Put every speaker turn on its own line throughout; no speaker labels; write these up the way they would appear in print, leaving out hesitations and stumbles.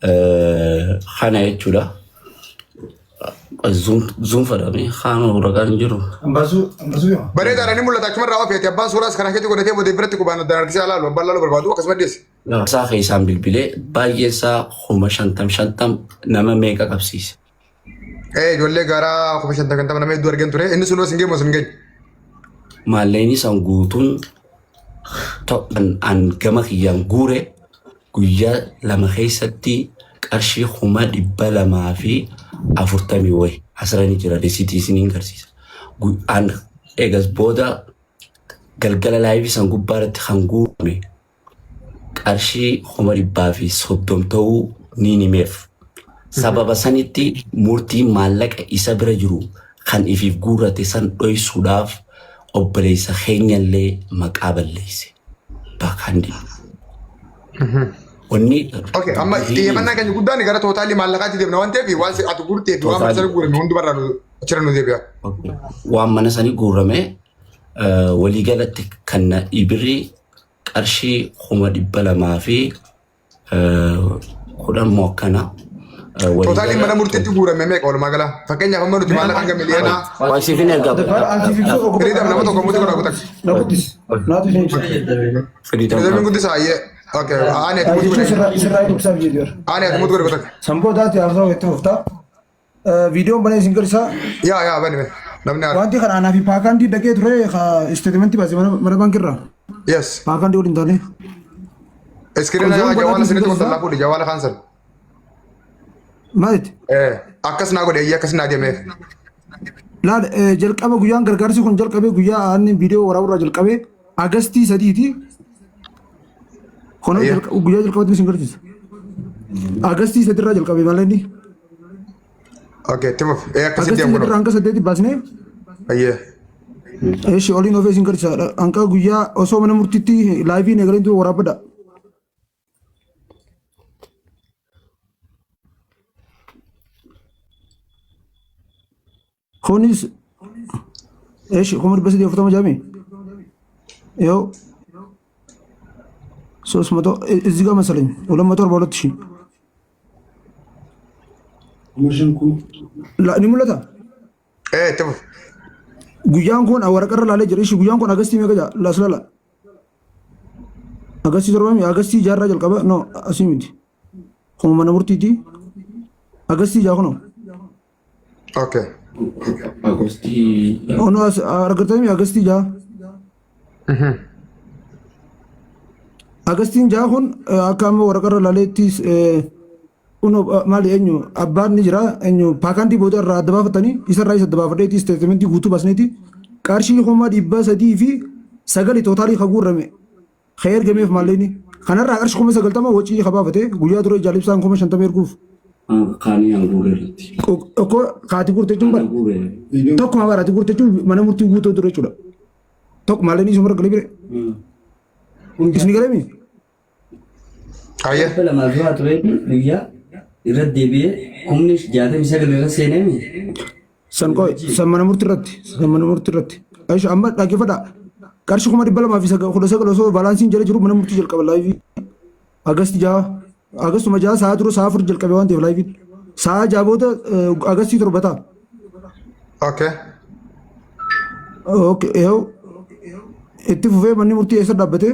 Kana jechuudha. Zuum fadhame kaan ragaan hin jiru.
Ambasuu ambasuu yoo.
Bareedaadha ni mul'ata achumarraa ofeeti abbaan suuraas karaa keetti godhatee booda biratti qubaan addaan harkisee alaalu abbaan laalu barbaadu akkasuma dhiyeesse.
Isaa keessaan bilbilee baay'ee isaa 50,000 nama meeqa qabsiise.
Ee ijoollee gara 50,000 nama hedduu argeen ture inni sun hin geenye osoo hin geenye.
Maallaqni san guutuun an gama kiyyaan guure guyyaa 2 keessatti qarshii 240,000 wayi asirra ni jira risiitii isiniin garsiisa. An eegas booda galgala laayivii san gubbaa irratti kan guurame qarshii 130,000 ta'uu niin himeef. Sababa sanitti murtiin maallaqa isa bira jiru kan ifiif guurrate san dhoysuudhaaf obboleessa keenyallee maqaa balleesse. Baakandi. Wanni
Okay, amma
dubbii
xiyyeeffannaa keenya guddaan gara tootaalii maallaqaatti deemna waan ta'eef waan ati guurtee fi waan mana sana
tootaalii
guurame hundumarraa nu achirra nu deebi'a.
waan mana sanii guurame waliigalatti kan na ibirri qarshii 210,000 moo akkana
Tootaaliin mana
waliigala
murtiitti guurame meeqa walumaa gala? Fakkeenyaaf amma nuti maallaqa hanga miliyoonaa
waa siifin ergaa
Dabar anti fibsoo oguma
Firiidam
kanaa
nama tokko
wajjin
muti godha kutak.
na guddis. Naatu isheen ibsa.
Firiidam
Firiidamiin guddisa ayyee. Okay, ani ati muti
Jechuun
godhe.
sirraa sirraa ibsaaf jedhu.
Ani ati muti godhe kutak.
Sanboo taate haasawaa itti fuftaa. Viidiyoon banee isin garsiisa.
Yaa yaa bani bani. Namni haala.
Wanti kana anaa fi paakaandii dhaqee ture isteetimentii baase mana baankiirraa.
Yes.
Paakaandii waliin taane.
Iskiriina
Zoom
jawaala
godhaatiin isin
sinitti
garsiisa.
qontallaa fuudhi jawaala kaan san.
Maalitti?
Eh, akkas naa godhe eeyyee akkas naa deemeef.
Laal jalqaba guyyaan gargaarsi kun jalqabee guyyaa aanni viidiyoo waraaburraa jalqabee Agastii 3ti. Kun
Eeyyee.
guyyaa jalqabatti isin garsiisa. Agastii 3rraa jalqabee malee inni.
Okay, itti fufi. Eh, akkasitti
Agastii
deemu
3rraa
kunoo.
hanga 8 baasnee
Ayyee.
eeshi oliin ofee isin garsiisa. Hanga guyyaa osoo mana murtiitti laayiviin eegaleen duuba waraabbadha. Kunis eeshi 340,000 jaami. Yoo ሶስት መቶ እዚህ ጋር መሰለኝ 242,000 ni mul'ata.
Eh, itti fufi.
Guyyaan kun waraqarra laalee jira. Ishi guyyaan kun agastii meeqa jaa? Las lala. Agastii 7 mi? Agastii jaarraa jalqaba? No, asii miti. Kuma mana murtiiti. Agastii jaa kunoo.
Okay.
Agostii
Ono as argatanii agastii jaa. Agastiin jaa kun akka amma waraqarra laaleetti uno maali eenyu abbaan ni jira eenyu paakaandii booda irraa adda baafatanii isarraa isa adda baafadheeti isteetimentii guutuu baasneeti qarshii 309,000 tootaalii ka guurrame Ka ergameef maallaqni kanarraa qarshi 90,000 wacii ka baafate guyyaa dura ijaal ibsaan 50,000 erguuf.
Kaanii an guure irratti.
Tokko kaati guurte jechuun
Ana
bara
guure.
tokkuma bara ati guurte jechuun mana murtii guutuu dura jechuudha. Tokko maallaqni isuma galee bire. Isin galee mi?
Ayyee.
200 dura ture guyyaa irra deebi'ee 69,000 irra seenee
San qoy san mana murtii irratti san mana murtii irratti. Aisha amma dhaggeeffadha. Qarshii 219,000 osoo baalaansiin jala jiru mana murtii jalqaba laayivii. Agasti 6 Agastuma 6 sa'a dura sa'a 4 jalqabe waan ta'eef laayiviin. Sa'a 6 booda Agastii 7 ta'a.
Okay.
Okay, yoo itti fufee manni murtii eessa dhaabbate?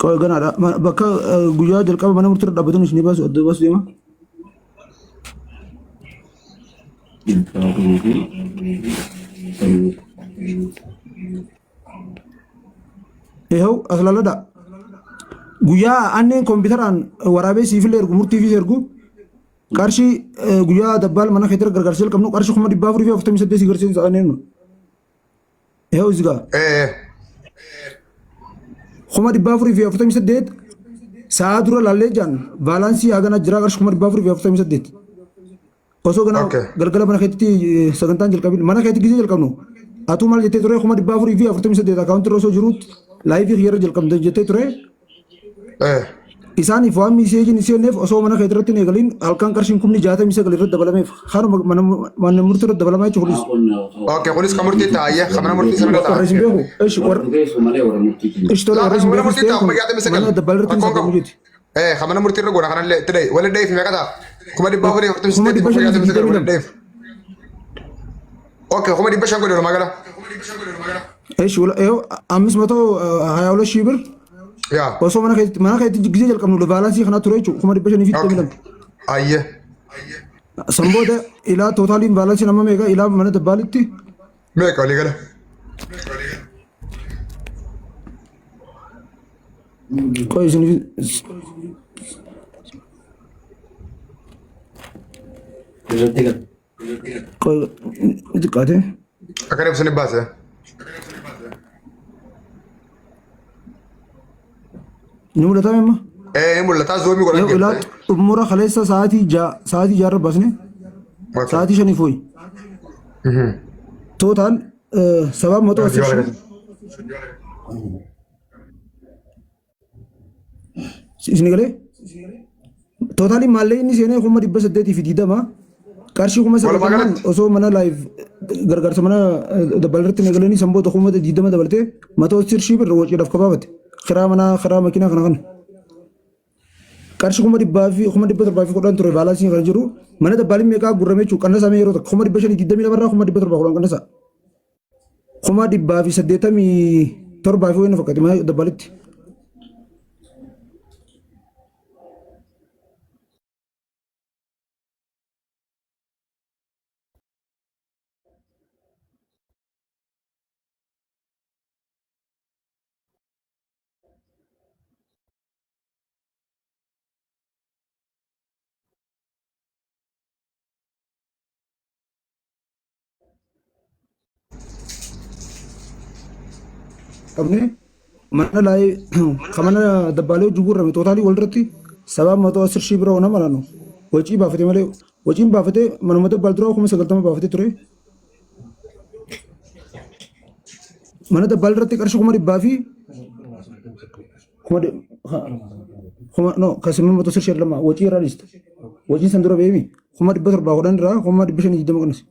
Qoy ganaadha. Bakka guyyaa jalqaba mana murtii irra dhaabbatan isin baasu adda baasu deema. Ehoo as laaladha. Guyyaa anneen kompiitaraan waraabee siifillee ergu murtiifis ergu Qarshii guyyaa dabbaal mana keetti gargaarsa jalqabnu qarshii 448,000 si garsiisa eenyu. Ehoo isigaa. 448,000 sa'a dura laallee jaan baalaansii hagana jira qarshii 448,000. Osoo ganaa galgala mana keetti sagantaan jalqabin mana keetti gisee jalqabnu atuu maal jettee ture 448,000 akkaawuntii irra osoo jiruutti laayivii kiyyarra jalqabde jettee ture. Isaaniif waan miiseejiin hin seenneef osoo mana kee irratti hin eegalin halkan qarshiin 69,000 irratti dabalameef kanuma mana murtii irratti dabalamaa jechuun kunis.
Okay, kunis kan murtii ta'a ayyee kan mana murtii sana irra
Warra
ta'a.
isin beeku. Ishi warra ishi tola
Laa
warra
kan
isin
mana
beekus
murtii
ta'e
ta'a
kun
69.
mana dabbaal irratti
Rakkoon
hin
qabu.
jeeti.
Kan mana murtii irra goona kanallee itti dhayi. Walitti dhayiif meeqa ta'a? 448
522.
walitti dhayiif. Okay, 500 godhe walumaa gala.
Ishi አምስት መቶ ሀያ ሁለት ሺህ ብር
Yaa.
osoo mana keetti gisee jalqabnu baalaansii kana ture jechuudha 522.
Ayyee.
San booda ilaa tootaaliin baalaansiin amma meeqa ilaa mana dabbaalitti
Meeqa walii gala?
Qoy isin
Irratti gala.
qoy xiqqaate.
Akka reefu sani baase.
Ni mul'ata amma.
Ni mul'ata zoomii godhan
Yoo ilaa
geesse.
Xumura kaleessa sa'aatii 6 irra baasne sa'aatii 5 fooyi. Total 710 ሺህ isin galee tootaalii maallee inni seenee 820,000 qarshii kuma
Walumaa
sagaltamaan
galatti.
Osoo mana live gargaarsa mana dabbal irratti eegalanii san booda 20,000 dabalatee 110 ሺህ birra waciidhaaf kabaabate kiraa manaa kiraa makiinaa kana kana. Qarshii kuma dhibbaa fi 710,000 ture baalaansiin kan jiru mana dabbaaliin meeqaa gurrame jechuudha qannasaa yeroo tokko 522,000 irraa 710,000 qannasaa. 187,000 fi wayii fakkaate mana dabbaalitti. Qabne mana laayee kan mana dabbaalee hojii guurrame tootaalii walirratti 710 ሺህ bira nama laanu wacii baafate malee waciin baafatee manuma dabbaal duraa 90,000 baafatee ture. Mana dabbaal irratti qarshii kuma dhibbaa fi kuma no kasimi 110 ሺህ lama wacii irraa dhiiste. Waciin san dura beemi 710,000 irraa 520,000 qannase.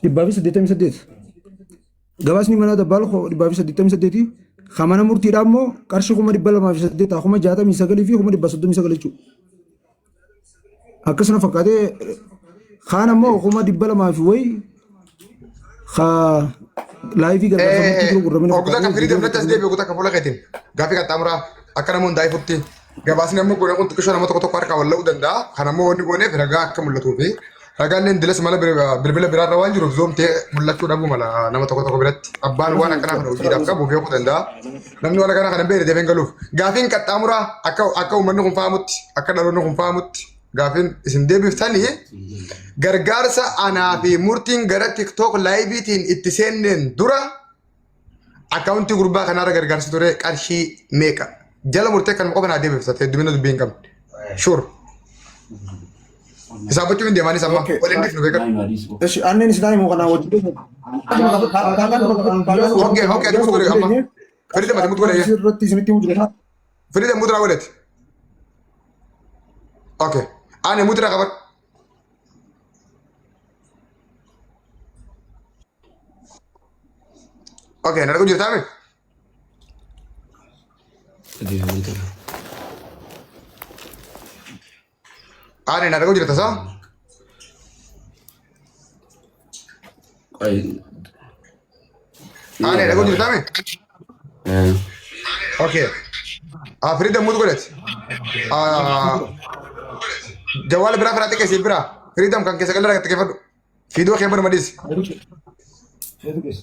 188. Gabaasni mana dabbaal 188 kan mana murtiidhaa immoo qarshii 208,000 69,000 fi 139,000 jechuudha. Akkasuma fakkaatee kaan ammoo 200,000 fi wayi live gargaarsa murtii dura gurramina
Oguta kan firii deemnatti as deebi'u oguta kan fuula keetiin gaaffii qaxxaamuraa akka nama hundaa ifutti gabaasni amma goone kun xiqqishoo nama tokko tokko harkaa walla'uu danda'a. Kan ammoo wanni gooneef ragaa akka mul'atuu fi ragaalleen dilas mala bilbila biraarra waan jiruuf zoomtee mul'achuu dhabuu mala nama tokko tokko biratti. Abbaan waan akkanaa kana hojiidhaaf qabu beekuu danda'a. Namni waan akkanaa kana hin beekne deemee hin galuuf. Gaaffiin qaxxaamuraa akka uummanni kun fahamutti akka dhaloonni kun fahamutti gaaffiin isin deebiftanii gargaarsa anaa fi murtiin gara TikTok liveiitiin itti seenneen dura akkaawuntii gurbaa kanaarra gargaarsi ture qarshii meeqa? Jala murtee kan qofa naa deebifta heddumina dubbii hin qabne. Sure. Hisaabachuu hin deemaanis amma waliin dhifnu beekadhu.
Eshi anneen isin himu kana wajjin.
Okay, ati mutu godhe amma. Firii mati mutu godhe.
Irratti isinitti himu jira.
Firii mutu godheeti. Okay. Ani mutu qabadhu. Okay, na dhaguu jirtaa mi?
Dhaggeeffamtoota.
Ani na dhaguu jirta saa?
Qoy.
Ani dhaguu jirtaa mi? Okay. Ah, Firii mutu godheeti. Ah, jawaala biraa firaa xiqqeessi biraa. Firii kan keessa galee xiqqeeffadhu. Fiidoo kee barma dhiisi.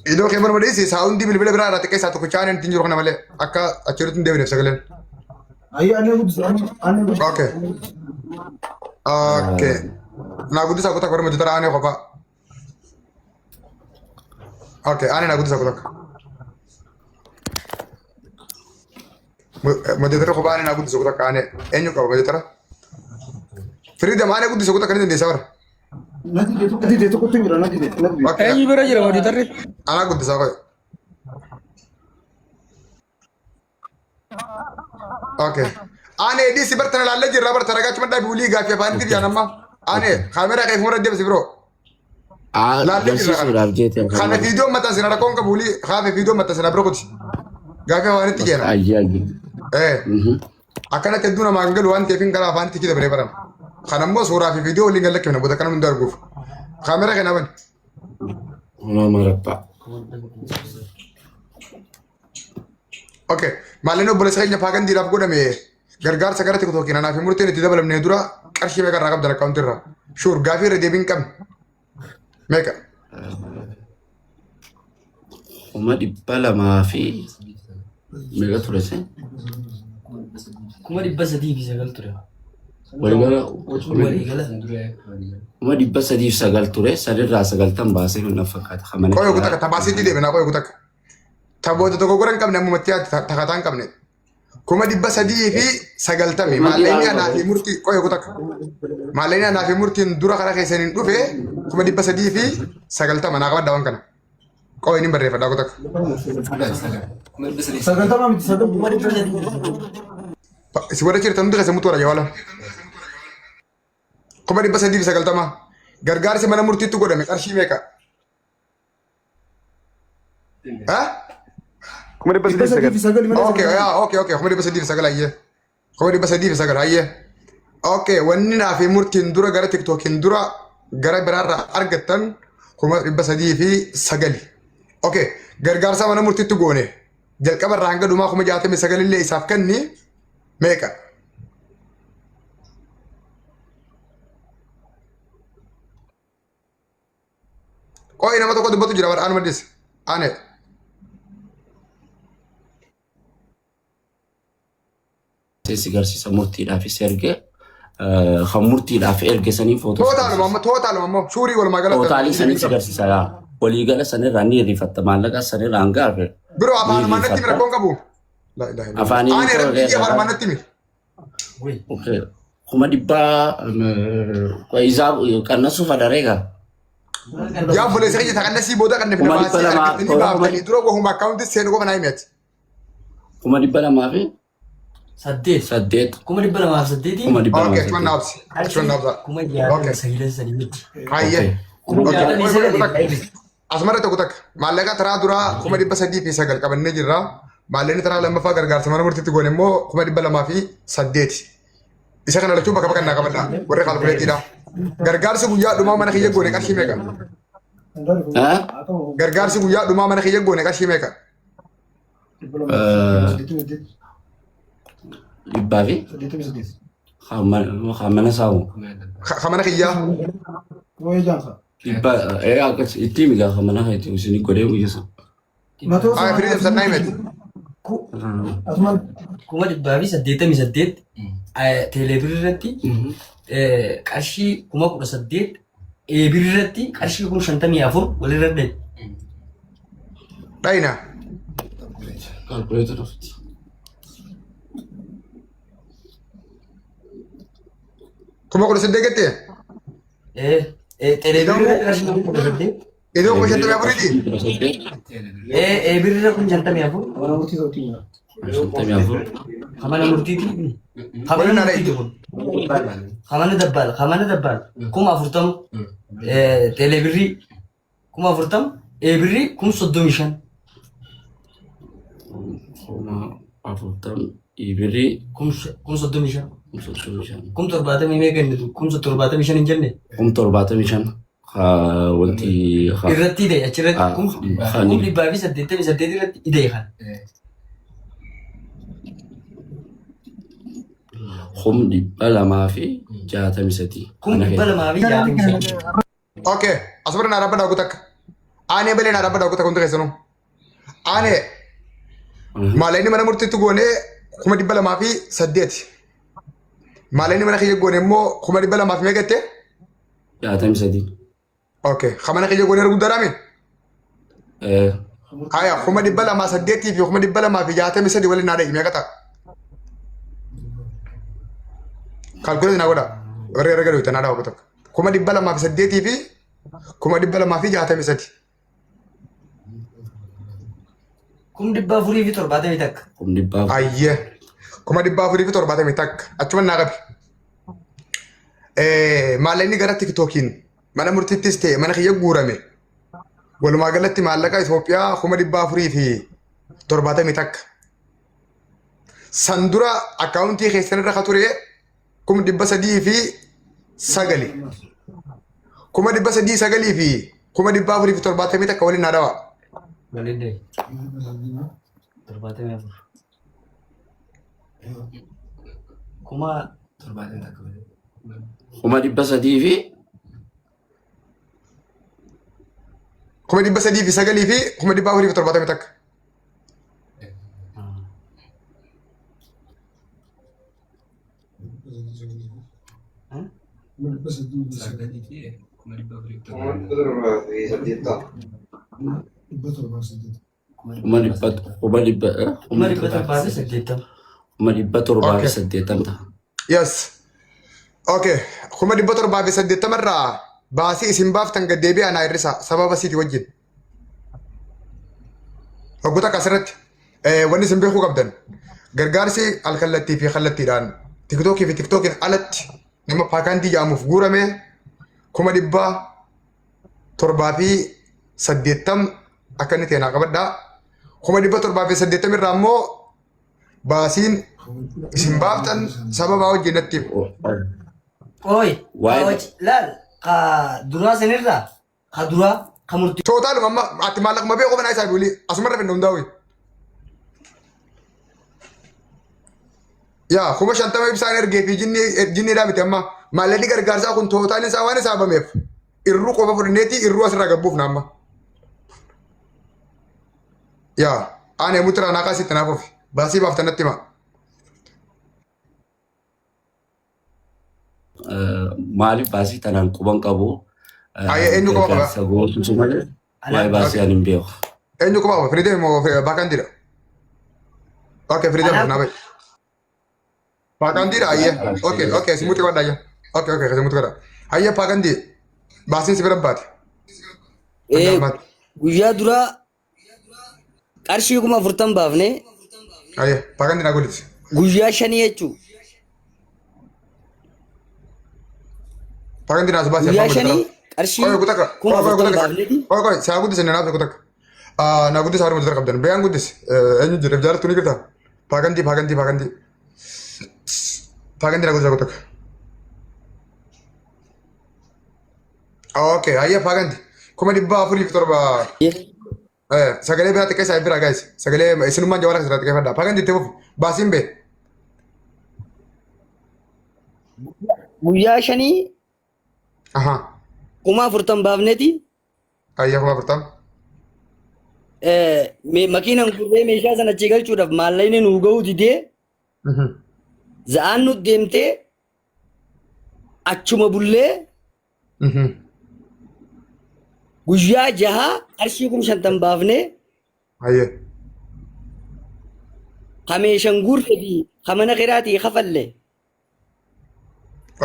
Fiidoo kee barma dhiisi soundii bilbila biraa irraa xiqqeessaa tokko chaaneen ittiin jiru kana malee akka achirratti hin deebineef sagaleen.
Ayyi anneen guddisa anneen guddisa.
Okay. Okay. Naa guddisaa kutaa barma jitara aanee qofaa. Okay, aanee naa guddisaa kutaa. Majjatara kophaa aanee naa guddisa kutaa aanee eenyu qaba majjatara? Freedom aanee guddisa kutaa kan hin dandeessaa bara.
Nati dee tokkotti jira nati dee.
Okay.
Eenyu bira jira moditarri?
Anaa guddisaa qoy. Okay. Aanee dhiisi bartana laallee jirra bartana ragaachuma dhaabi wulii gaaffii afaanitti biyaan amma. Aanee kaameraa kee fuula deebisi biroo. Laallee jirra kana.
Garsiisuudhaaf jeete.
Kana viidiyoo maxxansina rakkoon qabu wulii kaafe viidiyoo maxxansina bira kuti. Gaaffii afaanitti jeena.
Ayyee ayyee.
Eh. Akkanatti hedduu namaa hin galu waan ta'eef hin gara afaanitti kida baree barama. Kana immoo suuraa fi viidiyoo waliin gad lakkifna booda kana hunda arguuf. Kaameraa kana bani.
Mama rabbaa.
Okay. Maalleen obboleessa keenya paagandiidhaaf godhame gargaarsa gara TikTokiin anaa fi murteen itti dabalamnee dura qarshii meeqa irraa qabdan akkaawuntii irraa? Shuur gaafii irra deebiin qabne. Meeqa?
200,000 fi meeqa ture sen?
309,000 ture.
Waliigala
Waliigala.
309,000 ture sanirraa 90 baasee kan fakkaata. Kamana
Qoyoo kutakka tabaasiitti deebinaa qoyoo kutakka. Taboota tokko gora hin qabne ammumatti yaadde takataa hin qabne. 390,000 maallaqni anaa fi murtii qoyoo kutakka. Maallaqni anaa fi murtiin dura karaa keessaniin dhufe 390,000 naa qabadhaa waan kana. Qoyoo inni barreeffadhaa kutakka.
90 miti 90.
Si warra jirtan hundi keessan mutu warra jawaala. 390,000 gargaarsi mana murtiitti godhame qarshii meeqa? Ha?
309,000.
309 malee.
Okay, yaa, okay, okay. 309,000 hayyee. 309,000 hayyee. Okay, wanni naa fi murtiin dura gara TikTokiin dura gara biraarraa argattan 309,000. Okay, gargaarsa mana murtiitti goone jalqaba irraa hanga dhumaa 69,000 illee isaaf kenni meeqa? Qo'i nama tokko dubbatu jira bara anuma dhis. Ane.
Si garsiisa murtiidhaafis erge kan murtiidhaaf erge sanii footoo.
Tootaaluma amma tootaaluma ammoo shuurii walumaa galatti.
Tootaalii sanii si garsiisa yaa. Waliigala sanirraa ni hirrifatta maallaqa sanirraa hanga hafe.
Biroo afaan natti himi rakkoon qabu. La ilaha illallah.
Afaaniin
Ane rabbi afaan natti himi.
100,000 isaa qannasuuf adareega.
Yaa obboleessa keenya takannasii booda kan
Kuma
nafni
dhibba
baasii
lamaa
argattanii
toora
baaftanii dura wahuma akkaawunti seenu qofa naa himi ati.
208,000.
208,000.
208,000.
Okay, achumaan naa obsi. Achumaan naa obsa.
69,000 miti.
Hayyee.
69,000.
Asumarra tokko takka maallaqa taraa duraa 309,000 qabannee jirra. Maallaqni taraa lammaffaa gargaarsa mana murtiitti goone immoo 208,000. Isa kana lachuu bakka bakka naa qabadha. Warri kaalkuleetiidha. Gargaarsi guyyaa dhumaa mana kiyya goone qarshii meeqa? Gargaarsi guyyaa dhumaa mana kiyya goone qarshii meeqa?
Dhibbaa fi kan mana saamu.
Ka mana kiyyaa.
Dhibba akkas itti himi gaafa mana keetti isin godhee guyya sana.
Haa firii ibsannaa himeti.
188,000 teeleebirrii irratti qarshii 18,000 eebirrii irratti qarshii 54,000 walirra dhahe.
Dhayina.
Kaalkuleetar ofitti.
18,000 gattee?
Teeleebirrii irratti qarshii 18,000.
Iddoo 54,000ti?
Eebirrii irra 54,000.
54.
Kamana murtiiti. Kamana murtiiti kun. Kamana dabbaal. Kamana dabbaal. 40,000. Teeleebirrii 40,000. Eebirrii 35,000.
40,000 ibirrii
35,000.
35,000.
70,000 meeqa inni 75,000 hin jenne.
75,000 wanti
Irratti hidhe achirratti 188,000 irratti hidhe kan.
263,000.
263,000.
Okay. Asuma naa dhaabbadhaa guutakka. Aanee balee naa dhaabbadhaa guutakka hundi keessanuu. Aanee maallaqni mana murtiitti goonee 208,000. Maallaqni mana kiyya goone immoo 200,000 fi meeqa jettee?
63.
Okay. Ka mana kiyya goone guddaadhaa mi? Haya 208,000 fi 263,000 waliin naa dhahi meeqa ta'a? Kaalkuleet naa godhaa. Warri herrega dhuytan naa dhaha tokko. 208,000 fi 263,000.
471,000.
400,000.
Ayyee. 471,000 achuma naa qabi. Maallaqni gara tiktookiin mana murtiittis ta'e mana kiyya guurame walumaa galatti maallaqa Itoophiyaa 471,000. San dura akkaawuntii keessan irra ka ture 309,000. 309,000 fi 471,000 waliin naa dhawaa.
Waliin dhahi. 74. 71,000 waliin.
300,000 fi
309,000 fi 471,000.
700,000 kuma dhibba
780,000.
780,000 ta'a.
Yes. Okay. 780,000 irraa baasii isin baaftan gad deebi'aa naa hir'isaa sababa siiti wajjin. Hoggota akka asirratti wanni isin beekuu qabdan gargaarsi alkallattii fi kallattiidhaan tiktookii fi tiktookiin alatti nama paakaantii jedhamuuf guurame 780,000 akka inni ta'e naa qabadhaa. 780,000 irraa immoo baasiin isin baaftan sababaa wajjin natti himu.
Qoy,
Waa'ee
laal, ka duraa sanirraa, ka duraa, ka murtii
Tootaaluma amma ati maallaquma beeku qofa naa isaa bulii asumarra finna hundaa'u. Yaa 50,000 ibsaan ergee fi jinniidhaa miti amma maallaqni gargaarsaa kun tootaalin isaa waan hisaabameef irruu qofa fudhanneeti irruu asirraa gabbuufna amma. Yaa ani mutura naa kaasitti naaf ofi baasii baaftan natti himaa.
Maaliif baasii tanaan quban qabu?
Ayya eenyu quba qaba?
Gargaarsa gootutu malee waa'ee baasii ani hin beeku.
Eenyu quba qaba? Firiidem moo Baakandiidha? Okay, Firiidem naa ba'i. Baakandiidha ayyee. Okay, okay, simuutti qabadha ayyee. Okay, okay, simuutti qabadha. Ayyee Baakandii baasiin si bira baate.
Guyyaa duraa qarshii 40,000 baafne.
Ayyee Baakandii naa godhiti.
Guyyaa shanii jechuu.
Baakandii naa baasii
Guyyaa
abbaan
shanii
godhata.
qarshii
Qoy kutaka.
kuma
Qoy qoy
afurtam
kutaka.
baafneeti.
Qoy qoy saa guddise naaf kutaka. Ah na guddise haruma jira qabdan. Bayaan guddise. Eenyu jira jaallattu ni jirta. Paagandii paagandii paagandii. Paagandii na guddise kutaka. Okay hayya paagandii. 407,000. Sagalee biraa xiqqeessaa biraa guys. Sagalee isinummaan jawara keessatti xiqqeeffadha. Paagandii itti fufi. Baasiin bee.
Guyyaa shanii
Aha.
40,000 baafneeti.
Hayya 40,000.
Makiinaan gurree meeshaa sana achii galchuudhaaf maallaqni nuu ga'uu didee za'aan nu deemtee achuma bullee guyyaa jahaa qarshii 50,000 baafnee
Hayyee.
ka meeshaan guurre fi ka mana kiraatii kafalle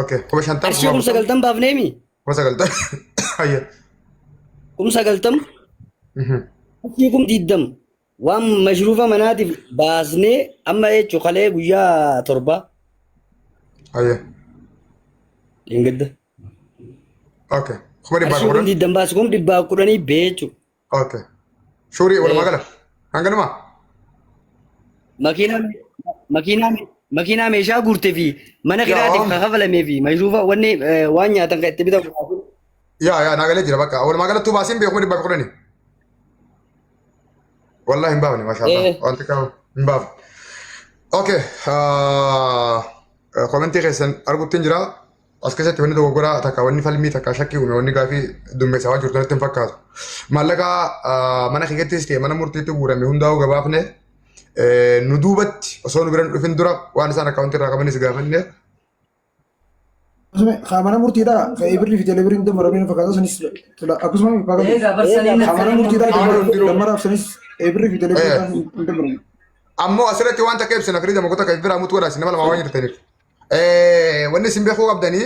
Okay. 50,000.
Qarshii 90,000 baafneemi.
90,000. Hayyee.
90,000 qarshii 20,000 waan mashruufa manaatiif baasnee amma jechuun kalee guyyaa torba.
Hayyee.
Dheengadda.
Okay. Kuma dhibbaa
Qarshii
kudhan.
20,000 baase 110,000 bee jechuudha.
Okay. Shuurii walumaa gala. Hanganuma.
Makiinaa makiinaa makiinaa meeshaa guurtee fi mana kiraatiif kan kafalamee fi mashruufa wanni waan nyaatan kan itti bitamu.
Yaa yaa naa galee jira bakka. Walumaa galattuu baasiin beeku 110,000. Wallahi hin baafne maashaallah. Wanti qabu hin baafne. Okay. Komentii keessan arguttiin jira. As keessatti wanni dogoggoraa takka wanni falmii takka shakkii uume wanni gaafii dummeessaa waan jirtu natti hin fakkaatu. Maallaqa mana kiyyattis ta'e mana murtiitti guurame hundaa'uu gabaafne nu duubatti osoo nu bira hin dhufin dura waan isaan akkaawuntii irraa qabanis gaafanne.
Akkasuma mana murtiidhaa kan ibirri fi telebirriin dammaramee fakkaata sanis akkasuma mana murtiidhaa dammaraaf sanis ibirri fi telebirriin hin dammaramu.
Ammoo asirratti waan takka ibsina firii dama kutaa kan biraa mutuu godhaa isin nama lama waan jirtaniif. Wanni isin beekuu qabdanii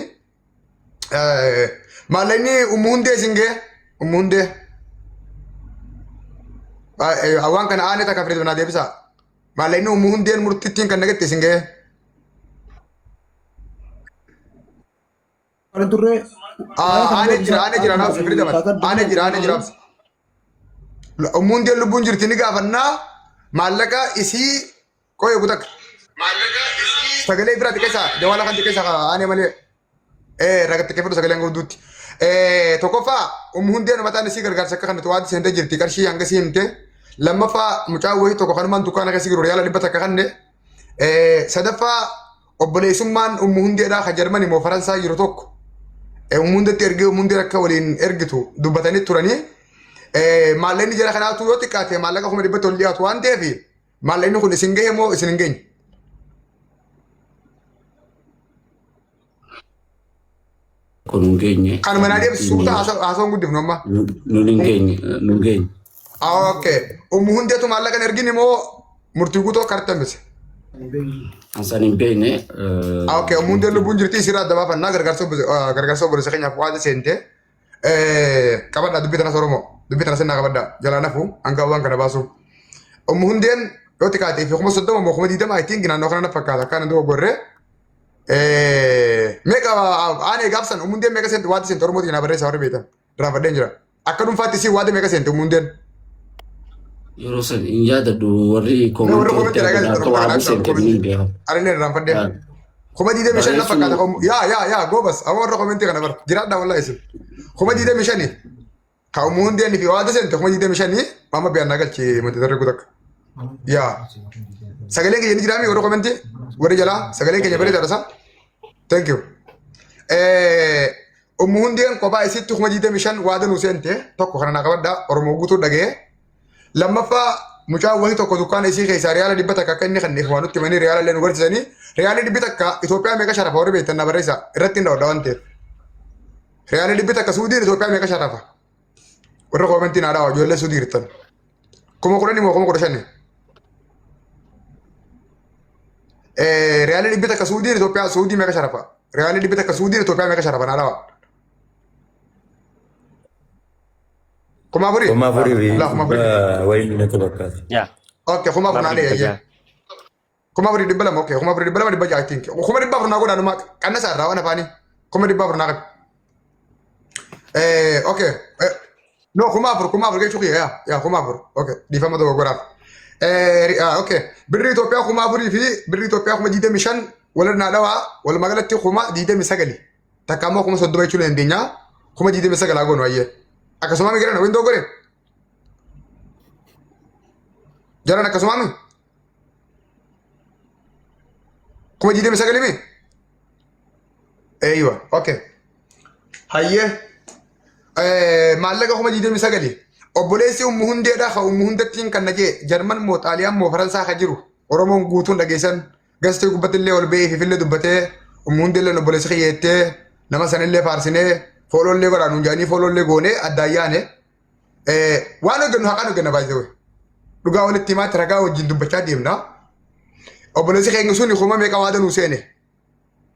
maallaqni ummu hundee isin ga'e ummu hundee waan kana aanee takka firii naa deebisaa. Maallaqni Ummu Hundeen murtittiin kan nagatte isin ga'ee?
Kan turre
Aanee jira, aanee jira, naaf sifri dabar. Aanee jira, aanee jira. Ummu Hundeen lubbuun jirti ni gaafannaa maallaqa isii qoyee kutak. Sagalee biraa xiqqeessa jawaala kan xiqqeessa aanee malee. Raga xiqqeeffadhu sagaleen gudduutti. Tokkoffaa Ummu Hundeen mataan isii gargaarsa akka kanatu waati seentee jirti qarshii hanga sii himte. Lammaffaa mucaan wayii tokko kanumaan dukkaana keessa jiru riyaala 100 kanne. Sadaffaa obboleessummaan Ummu Hundeedhaa kan Jarmani moo Faransaay jiru tokko Ummu Hundeetti ergee Ummu Hundeen akka waliin ergitu dubbatanii turanii. Maallaqni jara kanaatu yoo xiqqaate maallaqa 100,000 ol dhiyaatu waan ta'eef maallaqni kun isin gahe moo isin hin geenye?
Kun hin geenye.
Kanuma naa deebisu suuta haasawaan guddifnu amma.
Nun hin geenye. Nun hin geenye.
Okay. Ummu Hundeetu maallaqa hin ergin immoo murtii guutuu akka harka hambise.
Ansaan hin beekne.
Okay. Ummu Hundeen lubbuun jirti isirraa adda baafannaa gargaarsa obboleessa keenyaaf waada seente. Qabadhaa dubbii tanas Oromoo dubbii tanas innaa qabadhaa jalaa nafu hanga waan kana baasu. Ummu Hundeen yoo xiqqaatee fi 30,000 moo 20,000 I think naannoo kana na fakkaata akka inni dogoggorree. Meeqa aanee gaafsan Ummu Hundeen meeqa seente waada seente Oromootiin naa barreessaa warri beektan raafadheen jira. Akka dhuunfaatti isii waada meeqa seente Ummu Hundeen?
Yeroo san hin yaadadhu warri
Mee warri
koomentii
koomentii
adda
ragaa
addaa
jirtan
akka
uummata
waada
kanaa
seente ni
koomentii.
beekamu.
Ani irraanfadhee. 25,000 na fakkaata. Yaa yaa yaa goobas amma warra koomentii kana bara jiraadhaa wallaahi isin. 25,000 ka Ummu Hundeen fi waada seente 25,000 amma biyaan naa galchi mata daree gutakka. Yaa sagaleen keenya ni jiraami warra koomentii warri jalaa sagaleen keenya bareedaadha isaa. Thank you. Ummu Hundeen kophaa isitti 25,000 waada nuu seente tokko kana naa qabadhaa Oromoo guutuu dhaga'ee. Lammaffaa mucaan wahii tokko dukkaana isii keessaa riyaala 100 akka inni kenneef waan nutti himanii riyaala illee nu barsiisanii riyaalli 100 Itoophiyaa meeqa sharafa warri beektan na barreessaa irratti hin dhawadha waan ta'eef. Riyaalli 100 Suudiin Itoophiyaa meeqa sharafa? Warra koomentii naa dhawa ijoollee Suudii jirtan. 10,000 moo 15,000? Riyaalli 100 Suudiin Itoophiyaa Suudii meeqa sharafa? Riyaalli 100 Suudiin Itoophiyaa meeqa sharafa naa dhawa? 4,000?
4,000 fi
Laa 4,000.
dhibba wayii natti fakkaata.
Yaa.
Okay, 4,000 naa dheeyye. 4,200, okay, 4,200 600 I think. 400,000 naa godhaa numa qannasaa irraa waan afaanii. 400,000 naa qabi. Okay. No, 4,000, 4,000 jechuu kiyya yaa yaa 4,000. Okay, dhiifama dogoggoraaf. Okay, birrii Itoophiyaa 4,000 fi birrii Itoophiyaa 25,000 walirra naa dhawaa walumaa galatti 29,000. Takka ammoo 30,000 jechuu ni dandeenya. 29,000 haa goonu ayyee. Akkasuma mi jedhan windoo gore. Jaran akkasuma mi? 29,000 mi? Eeywa, okay. Hayyee. Maallaqa 29,000. Obboleessi Ummu Hundeedha ka Ummu Hundettiin kan na jee Jarman moo Xaaliyaan moo Faransaa ka jiru Oromoon guutuun dhageessan Gastee gubbatti illee ol ba'ee fifillee dubbatee Ummu Hundeellee obboleessi kiyya jettee nama sanillee faarsinee fooloollee godhaa nuun jedhanii fooloollee goonee addaan yaane. Waan hojjennu haqaan hojjenna baay'ee. Dhugaa walitti himaatti ragaa wajjin dubbachaa deemna. Obboleessi keenya suni kuma meeqa waada nuu seene.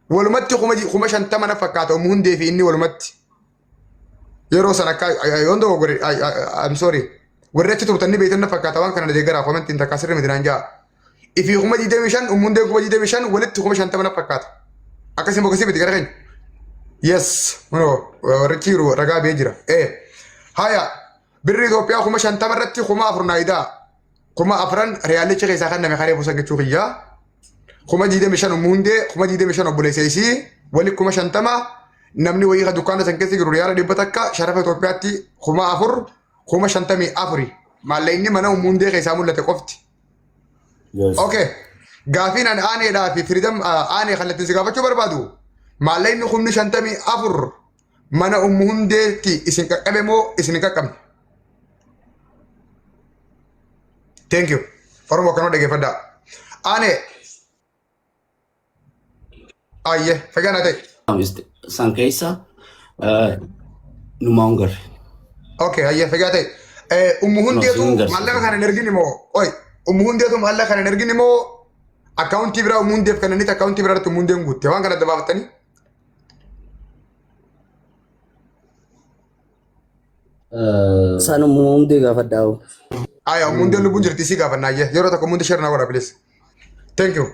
Walumatti 50,000 na fakkaata Ummu Hundee fi inni walumatti. Yeroo san akka yoon dogoggore I'm sorry. Warri achi turtan ni beektan na fakkaata waan kana na deeggaraa komentiin takkaa sirri miti naan ja'a. Ifii 25,000 Ummu Hundeen 25,000 walitti 50,000 na fakkaata. Akkasii bokkasii miti gara keenya. Yes, kunoo warri achi jiru ragaa bee jira. Haya birri Itoophiyaa 50,000 irratti 4,000 naa idaa. 4,000 riyaalicha keessaa kan name karee buusan jechuu kiyyaa. 25,000 Ummu Hundee 25,000 obboleessa isii wali 50,000 namni wayii ka dukkaana san keessa jiru riyaala 100 sharafa Itoophiyaatti 4,000 54,000 maallaqni mana Ummu Hundee keessaa mul'ate qofti.
Yes.
Okay. Gaafiin an aaneedhaa fi firiidam aanee kallattiin si gaafachuu barbaadu maallaqni 54,000 mana Ummu Hundeetti isin qaqqabe moo isin hin qaqqabne? Thank you. Oromoo akkanuma dhaggeeffadhaa. Aanee. Ayyee fayyaa naa ta'e.
San keessa numaa hin garre.
Okay, ayyee fayyaa ta'e. Ummu Hundeetu
siin garsiisa.
maallaqa kana hin ergin immoo oi Ummu Hundeetu maallaqa kana hin ergin immoo akkaawuntii biraa Ummu Hundeef kan inni akkaawuntii biraa irratti Ummu Hundeen guutte waan kana adda baafattanii.
Isaan immoo hundee gaafadhaa.
Aya Mundeen lubbuun jirti isii gaafannaa ayyee yeroo tokko Mundee share naa godha please. Thank you.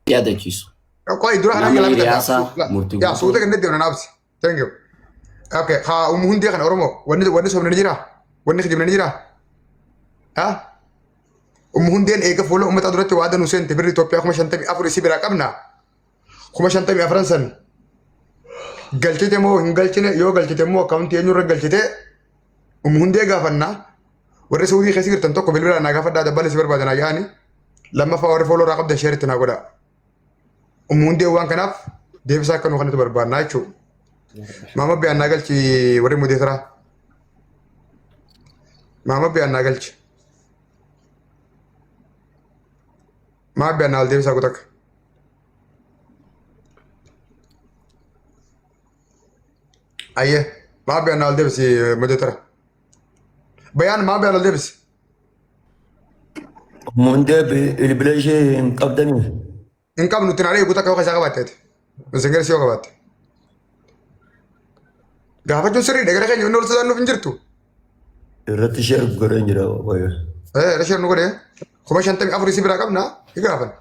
Yaadachiisu.
Qoy dura kana
Nama
galaa
hiriyaasaa murtii
Yaa
guutuu.
suuta kennee deemna naabsi. Thank you. Okay, haa umu hundee kana Oromoo wanni wanni sobne ni jira? Wanni kijibne ni jira? Ha? Umu hundeen eega fuula uummataa duratti waada nu seente birri Itoophiyaa 54,000 isii biraa qabna. 54,000 san galchite moo hin galchine yoo galchite immoo akkaawuntii eenyurra galchite umu hundee gaafanna. Warri Saudii keessa jirtan tokko bilbilaan naa gaafadhaa dabbalee si barbaadan haa yaa'ani. Lammaffaa warri fooloo irraa qabdan sheeritti naa godhaa. Ummu hundee waan kanaaf deebisaa akka nu kanatu barbaannaa jechuudha. Maama biyaan naa galchi warri mudeetaraa. Maama biyaan naa galchi. Maama biyaan naa ol deebisaa kutakka. Ayyee maama biyaan naa ol deebisi mudeetara. Bayaan maama biyaan ol deebisi.
Mundee bilbila ishee hin qabdanii?
Hin qabnu itti naadhee guutuu akka yoo keessaa qabaatteeti. Misingirsi yoo qabaatte. Gaafachuun sirriidha gara keenya inni ol sodaannuuf hin jirtu.
Irratti ishee godheen jira wayya.
Ee irra nu godhee 54,000 isii biraa qabna ni gaafan.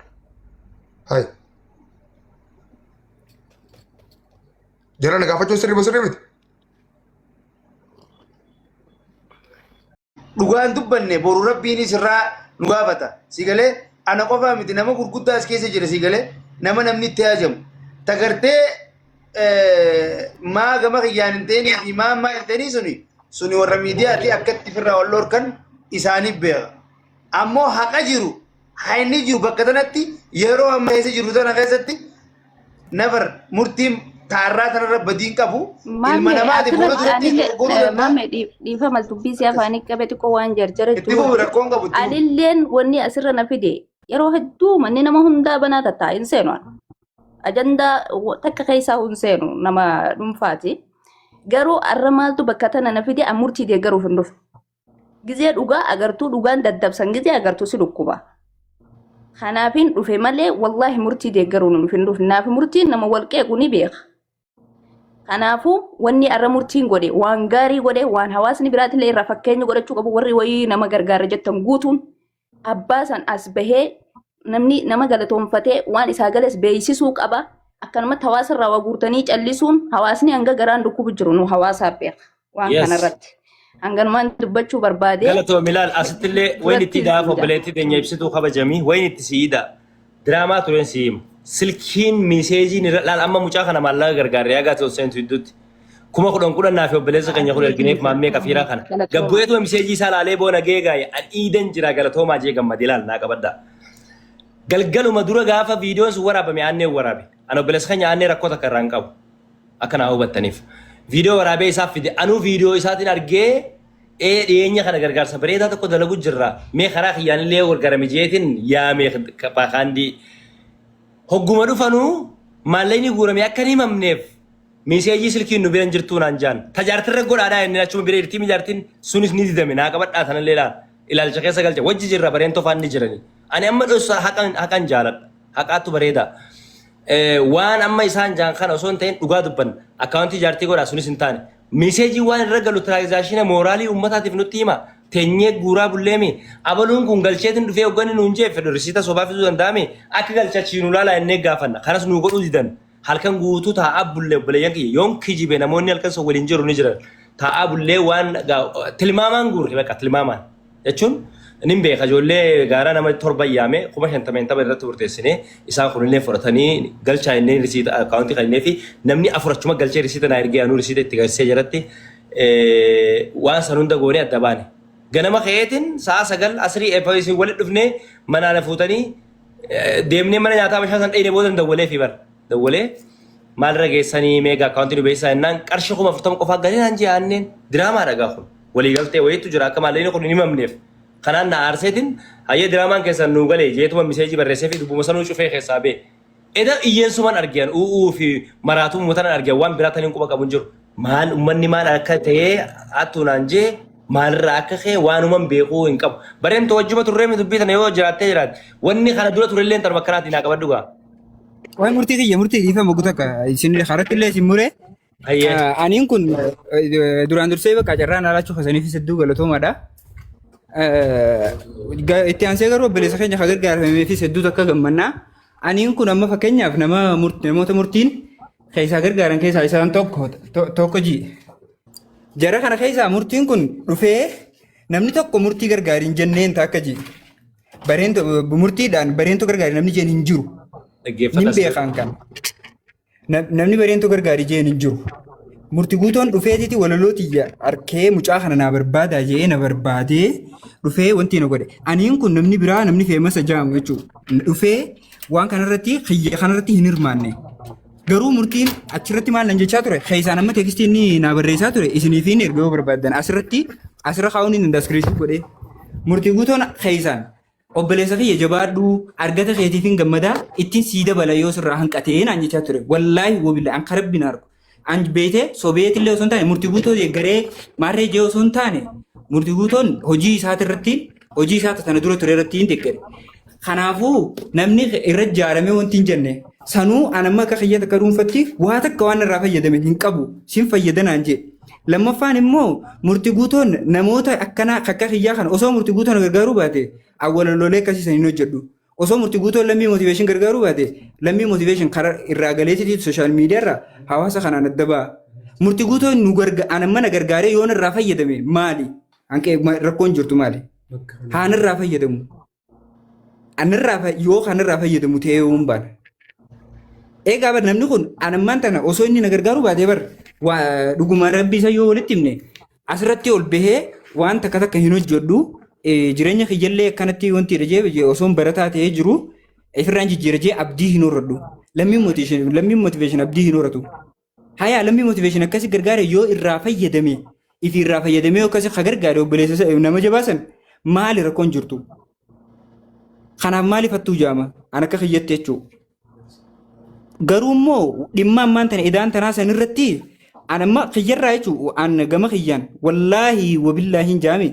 Hayi. Jara na gaafachuun sirrii moo sirrii miti?
Dhugaan dubbanne boru rabbiinis irraa nu gaafata. Si galee ana qofaa miti nama gurguddaa as keessa jira si galee nama namni itti hajamu. Tagartee maa gama kiyyaan hin ta'inii fi maa ammaa hin ta'inii suni suni warra miidiyaati akkatti ofirraa wal dhorkan isaaniif beeka. Ammoo haqa jiru hayni jiru bakka tanatti yeroo amma keessa jiru tana keessatti Never murtiin taarraa tanarra badiin qabu ilma
Maame
namaati fuula
asirratti
duratti
anillee
dogoggoruu danda'a.
maame dhiifama dubbii si afaanii qabe xiqqoo waan jarjara
Itti fufi rakkoon qabu itti fufi.
Anilleen wanni asirra na fide yeroo hedduu manni nama hundaa banaa tatta'a hin seenu. ani. Ajandaa takka keessaa hin seenu nama dhuunfaati. Garuu arra maaltu bakka tana na fide an murtii deeggaruuf hin dhufe. Gizee dhugaa agartuu dhugaan daddabsan gizee agartuu si dhukkuba. Kanaafin dhufe malee wallaahi murtii deeggaruun hin dhufin dhufne. Naaf murtiin nama wal qeequ ni beeka. Kanaafuu wanni arra murtiin godhe waan gaarii godhe waan hawaasni biraatillee irraa fakkeenya godhachuu qabu warri wayii nama gargaara jettan guutuun abbaa san as bahee namni nama galatoonfatee waan isaa gales beeksisuu qaba. Akkanumatti hawaasa irraa waa guurtanii callisuun hawaasni hanga garaan dhukkubu jiru nu hawaasaaf beeka waan kanarratti. Hanganumaan dubbachuu barbaade.
Galatoomi ilaal asittillee wayin itti
Duratti
gaafa
duuda.
obboleettii teenya ibsituu kabajamii wayin itti si'ida. Diraamaa tureen si hima. Silkiin miseejiin irra laal amma mucaa kana maallaqa gargaarree haga ati ol seentu gidduutti. 10,000 10 naa fi obboleessa keenya kun ergineef maammee kafiiraa kana.
Galatoomaa.
Gabbu'eetuma miseejii isaa laalee boona geegaaye an iidan jira galatoomaa jee gammade laal naa qabaddaa. Galgaluma dura gaafa viidiyoon sun waraabame aannee waraabe. An obboleessa keenya aannee rakkoo takka irraa hin qabu. Akka naa hubattaniif. Viidiyoo waraabee isaaf fide. Anuu viidiyoo isaatiin argee ee dhiyeenya kana gargaarsa bareedaa tokko dalagu jirra. Mee karaa kiyyaan illee gargaarame jeetiin yaamee paakaandii. Hogguma dhufanuu maallaqni guurame akka hin himamneef miseejii silkiin nu bira hin jirtuu naan jaan. Tajaartirra godhaadhaa inni achuma bira jirtii mijaartiin sunis ni didame naa qabadhaa tanallee ilaala. Ilaalcha keessa galcha. Wajji jirra bareen tofaan ni jirani. Ani amma dhossaa haqan haqan jaaladha. Haqaattu bareeda. Waan amma isaan jaan kana osoo hin ta'in dhugaa dubbanna. Akkaawuntii jaartii godhaa sunis hin taane. Miseejii waan irra galu tiraayizaashina mooraalii uummataatiif nutti hima. Teenyee guuraa bulleemi. Abaluun kun galcheetiin dhufee hogganni nuun jee fedhu risiita sobaa fiduu danda'ame akka galchachi nu laalaa innee gaafanna. Kanas nuu godhuu didan. Halkan guutuu taa'aa bullee obboleeyyan kiyya yoon kijibe namoonni halkan sun waliin jiru ni jiran. Taa'aa bullee waan tilmaamaan guurre bakka tilmaamaan. Jechuun nin beeka ijoollee gaaraa nama torba yaame 50,000 irratti murteessine isaan kunillee fudhatanii galchaa innee risiita akkaawuntii kan innee fi namni afur achuma galchee risiita naa ergee anuu risiita itti galchee jalatti waan san hunda goonee adda baane. Ganama ka'eetiin sa'a 9 asrii eebba isin walitti dhufnee manaa na fuutanii deemnee mana nyaataa bashaa san dheyne booda dawwalee fi bara dawwalee maalirra geessanii meeqa akkaawuntii nu beeksisaa jennaan qarshii 40,000 qofaa galee naan jee aanneen diraamaa dhagaa kun. Waliigaltee wayiitu jira akka maallaqni kun hin himamneef. Kanaan na aarseetiin hayyee diraamaan keessan nuu galee jeetuma miseejii barreessee fi dubbuma sanuu cufee keessaa bee. Eda iyyeensuman argean u'uu fi maraatuu mutanan argean waan biraa taniin quba qabu hin jiru. Maal ummanni maal akka ta'ee attuu naan jee maalirraa akka ka'e waanuman beekuu hin qabu. Bareen wajjuma turree dubbii tana yoo jiraattee jiraatte wanni kana dura turellee tanuma akkanaatiin naa qabadhu gaa.
Waa'ee murtii kiyya murtii dhiifama guutuu akka isin karatti illee isin muree.
Hayyee.
Aniin kun duraan dursee bakka carraan alaachuu kasaniifis hedduu galatoomaadha. Itti aansee garuu obboleessa keenya kan gargaarameefis hedduu takka gammannaa. Aniin kun amma fakkeenyaaf nama namoota murtiin keessaa gargaaran keessaa isaan tokko tokko ji. Jara kana keessaa murtiin kun dhufee namni tokko murtii gargaariin jenneen takka ji. Bareentu murtiidhaan bareentu gargaari namni jeen hin jiru. Nin
Dhaggeeffata
beekaan kan. Namni bareentu gargaari jeen hin jiru. Murti guutoon dhufeetiti walaloo tiyya arkee mucaa kana naa barbaadaa jee na barbaadee dhufee wanti na godhe. Aniin kun namni biraa namni feemasa jaamu jechuudha. Dhufee waan kanarratti kiyya kanarratti hin hirmaanne. Garuu murtiin achirratti maal nan jechaa ture keessaan amma teekstii inni naa barreessaa ture isiniif hin erga yoo barbaaddan asirratti asirra kaa'uun hin danda'a iskiriisii godhee. Murtii guutoon keessaan obboleessa kiyya jabaadhu argata keetiif hin gammadaa ittiin sii dabala yoo sirraa hanqatee naan jechaa ture. Wallaahi wabillaahi an karabbi na argu. An beetee sobeetillee osoo hin taane murtii guutoo deeggaree maarree jee osoo hin taane murtii guutoon hojii isaatirratti hojii isaa tana dura ture irratti hin deeggare. Kanaafuu namni irra ijaaramee wanti hin jenne sanuu an amma akka kiyya takka dhuunfatti waa takka waan irraa fayyadame hin qabu sin fayyadanaan jee. Lammaffaan immoo murti guutoon namoota akkanaa akka kiyyaa kana osoo murti guutoon gargaaruu baate awwaloloolee akkasii san hin hojjedhu. Osoo murti guutoon lammii motivation gargaaruu baate lammii motivation karaa irraa galeetitti social media irraa hawaasa kanaan adda ba'a. Murti guutoon nu garga an amma na gargaaree yoon irraa fayyadame maali? Hanqee rakkoon jirtu maali? Haan irraa fayyadamu. Anirraa yoo kanarraa fayyadamu ta'ee yoo hin baane. Eegaa bar namni kun an ammaan tana osoo inni na gargaaruu baatee bar dhugumaan rabbii isa yoo walitti himne asirratti ol bahee waan takka takka hin hojjedhu jireenya kiyyallee akkanatti wanti jedha jee osoo barataa ta'ee jiru ifirraan jijjiira jee abdii hin horradhu. Lammiin motivation abdii hin horatu. Hayaa lammii motivation akkasi gargaare yoo irraa fayyadame ifi irraa fayyadamee yoo akkasi ka gargaare obboleessa nama jabaasan maali rakkoon jirtu? Kanaaf maaliif hattuu jaama? An akka kiyyatti jechuu. Garuu immoo dhimma ammaan tana idaan tanaa san irratti an amma kiyyarraa jechuu an gama kiyyaan wallaahi wabillaahi hin jaame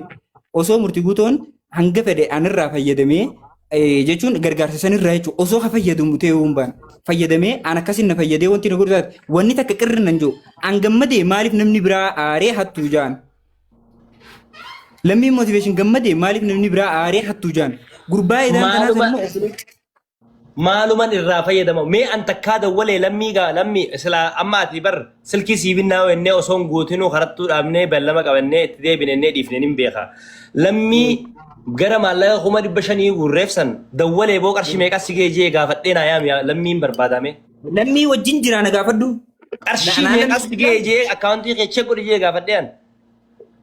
osoo murtii guutoon hanga fedhe anirraa fayyadamee jechuun gargaarsa sanirraa jechuun osoo ka fayyadamu ta'e hin baane fayyadamee an akkasin na fayyadee wanti na godhu taate wanni takka qirri nan jiru an gammadee maaliif namni biraa aaree hattuu jaan lammiin motivation gammadee maaliif namni biraa aaree hattuu jaan gurbaa idaan tanaa
Maaluma
san immoo
maaluman irraa fayyadama mee an takkaa dawwalee lammii gaa lammii silaa amma ati bar silkii sii binnaa jennee osoo hin guutinuu karattuu dhaabnee bellama qabannee itti deebinennee dhiifne nin beeka lammii gara maallaqa 500,000 guurreef san dawwalee boo qarshii meeqa si ga'e jee gaafadhee naa yaami lammiin barbaadame
Lammii wajjin jiraa na gaafadhu.
qarshii
Naa
meeqa si ga'e jee akkaawuntii kee check godhi jee gaafadhee an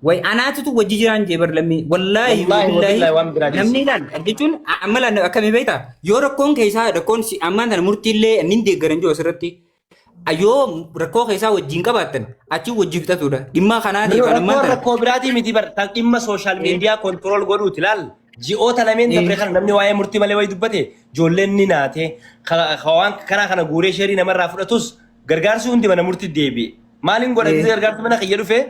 Way anaatutu wajji jiraan jee bar lammii. Wallaahi
Wallaahi
wabillaahi
wabillaahi waan biraa dhiisi.
namni ilaal jechuun amma laal akkamii beektaa yoo rakkoon keessaa rakkoon ammaan tana murtiillee nin deeggaran jiru asirratti yoo rakkoo keessaa wajjin qabaattan achi wajji fixatudha. Dhimma kanaatiif an ammaan
Rakkoon
tana.
rakkoo biraatii miti bar tan dhimma social media control godhuuti laal. Ji'oota lameen dabre kana namni waa'ee murtii malee wayi dubbate ijoolleen ni naate waan karaa kana guuree sheerii namarraa fudhatus gargaarsi hundi mana murtii deebi'e. Maaliin godha gisee gargaarsi mana kiyya dhufee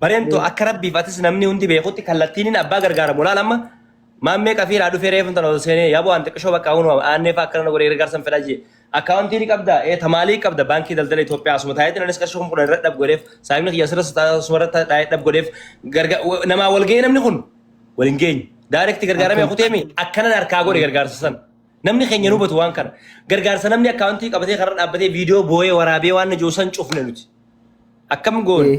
bareentu akka rabbiif atis namni hundi beekutti kallattiin abbaa gargaaramu laal amma maammee qafiiraa dhufee reefu tana ol seenee yaaboo an xiqqishoo bakka hunu aannee fa'aa akkana godhee gargaarsan fedhaa jee akkaawuntii ni qabda ee tamaalii qabda baankii daldala Itoophiyaa asuma taa'eetiin anis qarshii 10,000 irra dhab godheef saayibni kiyya asirra asuma irra taa'ee dhab godheef namaa wal ga'ee namni kun wal hin geenye daayirekti gargaaramee kuteemi akkanan harkaa godhe gargaarsa san. Namni keenya nu hubatu waan kana. Gargaarsa namni akkaawuntii qabatee karra dhaabbatee viidiyoo boo'ee waraabee waan jiru san cufne nuti. Akkam goone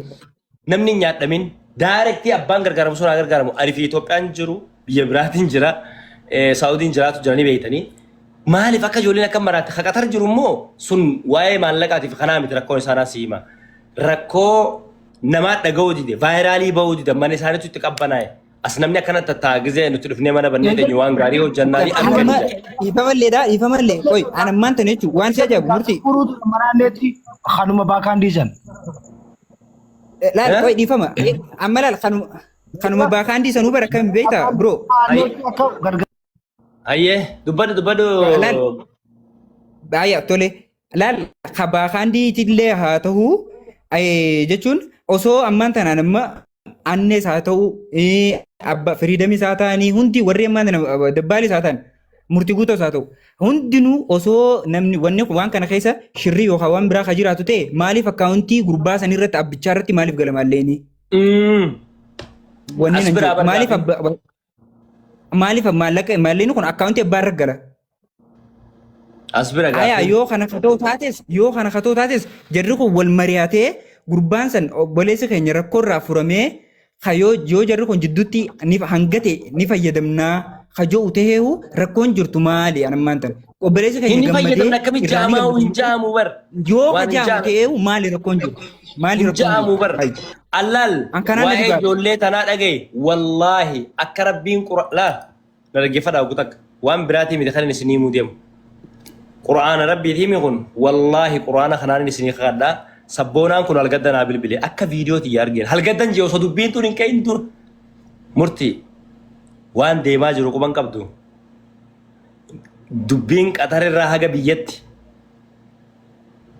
namni hin nyaadhamin daayirektii abbaan gargaaramu sun haa gargaaramu. Ani fi Itoophiyaan jiru biyya biraatiin jira Saawudiin jiraatu jiranii beektanii. Maaliif akka ijoolleen akka maraatti ka Qatar jiru immoo sun waa'ee maallaqaatiif kanaa miti rakkoon isaanaa si hima. Rakkoo namaa dhaga'uu dide vaayiraalii ba'uu dide mana isaaniitu itti qabbanaa'e. As namni akkana tattaa'a gizee nuti dhufnee mana bannee teenyu waan gaarii hojjannaa ni argani
Anamma
jedha.
dhiifamalleedha dhiifamallee qoy anammaan tana jechuun waan si ajaa'ibu murtii
Furuutu manaanneetti kanuma baakaan diisan.
Laal qoy dhiifama amma laal kanuma kanuma baakaandii sanuu bara akkami beektaa bro.
Akka gargaar.
Hayyee dubbadhu dubbadhu.
Laal baay'ee tole laal ka baakaandiitillee haa ta'u jechuun osoo ammaan tanaan amma annees haa ta'u abba firiidamis haa ta'anii hundi warri ammaan tana dabbaalis haa ta'an Murtii guutuu haa ta'u. Hundinuu osoo namni wanni kun waan kana keessa shirrii yookaan waan biraa ka jiraatu ta'e maaliif akkaawuntii gurbaa san irratti abbichaa irratti maaliif galamaalleeni? Wanni
As
nan
biraa
jedhu maaliif
bargaafii.
maaliif maallaqa maallaqni kun akkaawuntii abbaa irra gala?
As bira
Aya
gaaffiin.
yoo kana katoo taates yoo kana katoo taates jarri kun wal mari'atee gurbaan san obboleessi keenya rakkoo irraa furamee ka yoo yoo jarri kun jidduutti ni hanga ta'e ni fayyadamnaa ka jo'u taheehu rakkoon jirtu maali anammaan tan obboleessi keenya
Inni
gammadee
fayyadamna akkamitti
irraa ni
jaamaa
gammada
hin jaamu bar.
yoo ka
Waan hin
jaamu
jaamne.
ta'eehu maali rakkoon jirtu maali
Hin
rakkoon
jaamu
jirtu
bar.
Hay.
Allaal
An kanaan na
waa'ee
dhibaa.
ijoollee tanaa dhagaye wallaahi akka rabbiin qura laa na dhaggeeffadhaa ogu takka waan biraatii miti kan inni isinii himuu deemu. Qur'aana rabbiitii himi kun wallaahi qur'aana kanaan inni isinii kakadhaa sabboonaan kun halgadda naa bilbile akka viidiyoo tiyya argeen halgaddan jee osoo dubbiin tun hin ka'in dura murtii waan deemaa jiru quban qabdu dubbiin qatar irraa haga biyyatti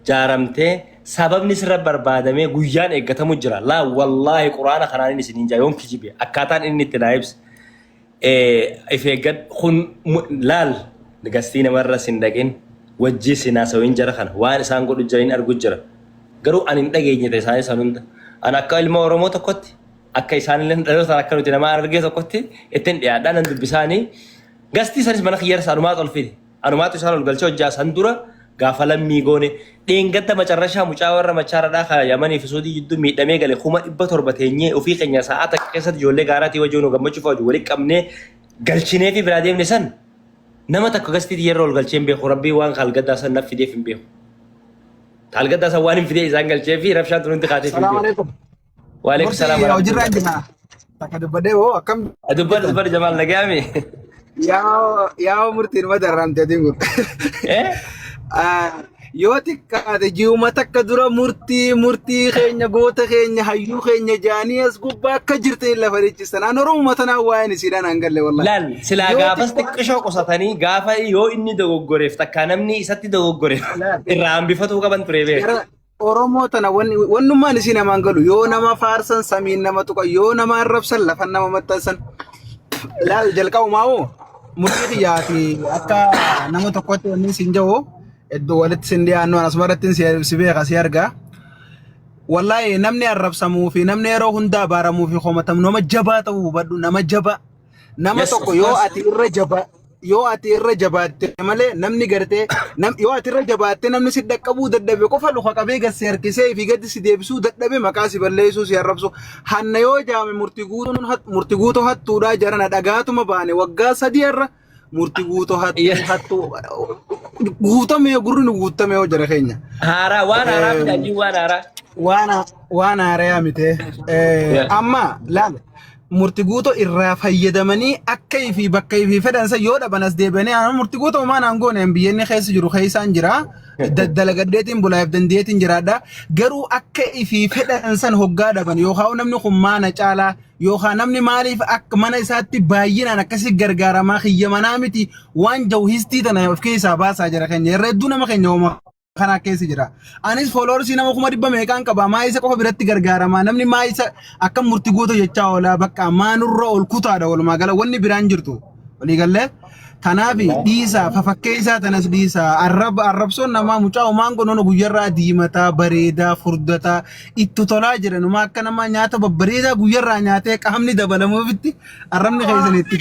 jaaramtee sababni sirra barbaadamee guyyaan eeggatamu jira laa wallaahi qur'aana kanaan inni isiniin jaa yoon kijibe akkaataan inni itti naa ibse If eeggadhu kun laal gastii namarra sin dhaqin wajjii sin haasawin jara kana waan isaan godhu jiran argu jira garuu ani hin dhageenye ta'e isaanii san hunda ani akka ilma Oromoo tokkotti akka isaan illee dhalootaan akka nuti nama argee tokkotti ittiin dhiyaadhaa nan dubbisaanii gastii sanis mana kiyyarsa anumaatu ol fide Anumaatu isaan ol galchee hojjaa san dura gaafa lammii goone dheengadda macarrashaa mucaa warra machaaradhaa ka Yamanii fi Suudii jidduu miidhamee gale 700,000 teenyee ofii keenya sa'aa takka keessatti ijoollee gaaraatii wajjin nu gammachuu fa'aa walitti qabnee galchinee fi biraa deemne san nama takka gastii yeroo ol galchee hin beeku rabbii waan halgaddaa san naf fideef hin beeku. Halgaddaa san waan hin fidee isaan galchee fi rabshaan tun hundi kaateef hin
Salaam
beeku.
alaikum.
Waalaikum salaam
Murtii hojiirra
warahmatullahi.
jira. Takka dubbadhee hoo akkam
Dubbadhu dubbadhu Jamaal nagayaami.
Yaa yaa murtiin ma darramte atiin kun.
Eh?
Ah, Yoo xiqqaate ji'uma takka dura murtii murtii keenya goota keenya hayyuu keenya jaanii as gubbaa akka jirtan lafa dhiichisan. An Oromuma tanaan waa'een isiidhaan an galle wallahi.
Laal silaa
Yoo
gaafas
xiqqaate
xiqqishoo qusatanii gaafa yoo inni dogoggoreef takkaa namni isatti dogoggoreef
laal
irraa hambifatuu qaban ture beeka.
Gara Oromoo tana wanni wannummaan isii namaan galu yoo nama faarsan samiin nama tuqa yoo nama arrabsan lafan nama maxxansan laal jalqabumaa hoo murtii xiyyaati akka nama tokkotti wanni isin jahu iddoo walitti sin dhiyaannu asuma irratti si beeka si argaa. Wallaahi namni arrabsamuu fi namni yeroo hundaa abaaramuu fi komatamu nama jabaa ta'uu hubadhu nama jabaa. Nama
Yes,
tokko
of
yoo
course.
ati irra jaba yoo ati irra jabaatte malee namni gartee nam, yoo ati irra jabaatte namni si dhaqqabuu dadhabe qofa luka qabee gad si harkisee fi gadi si deebisuu dadhabe maqaa si balleessuu si arrabsu hanna yoo jaame murti guutuun murti guutoo hattuudhaa jarana dhagaatuma baane waggaa sadii irra murti guutoo hattuu hattuu guutamee gurri nu guutamee yoo jara keenya.
Haaraa waan haaraa fidanii waan haaraa.
Waan waan haarayaa miti. Amma laal murti guuto irraa fayyadamanii akka ifii bakka ifii fedhan san yoo dhaban as deebi'anii amma murti guuto homaa naan goone an biyya inni keessa jiru keessaan jira dalagadheetiin bulaaf dandeetiin jiraadha garuu akka ifii fedhan san hoggaa dhaban yookaan namni kun maana caalaa yookaan namni maaliif akka mana isaatti baay'inaan akkasii gargaaramaa kiyya manaa miti waan jahu histii tana of keessaa baasaa jira keenya irra hedduu nama keenya homaa kanaa keessa jira. Anis fooloorsii nama 100,000 meeqaan qaba. Maa isa qofa biratti gargaarama. Namni maa isa akka murti guutuu jechaa oola. Bakka maa nurra ol kutaadha walumaa gala wanni biraan jirtu. Walii gallee. Kanaaf dhiisaa fafakkeessaa tanas dhiisaa arraba arrabsoon namaa mucaa homaan kun ono guyyarraa diimataa bareedaa furdataa itti tolaa jira numaa akka namaa nyaata babbareedaa guyyarraa nyaatee qaamni dabalamuufitti arrabni keessan itti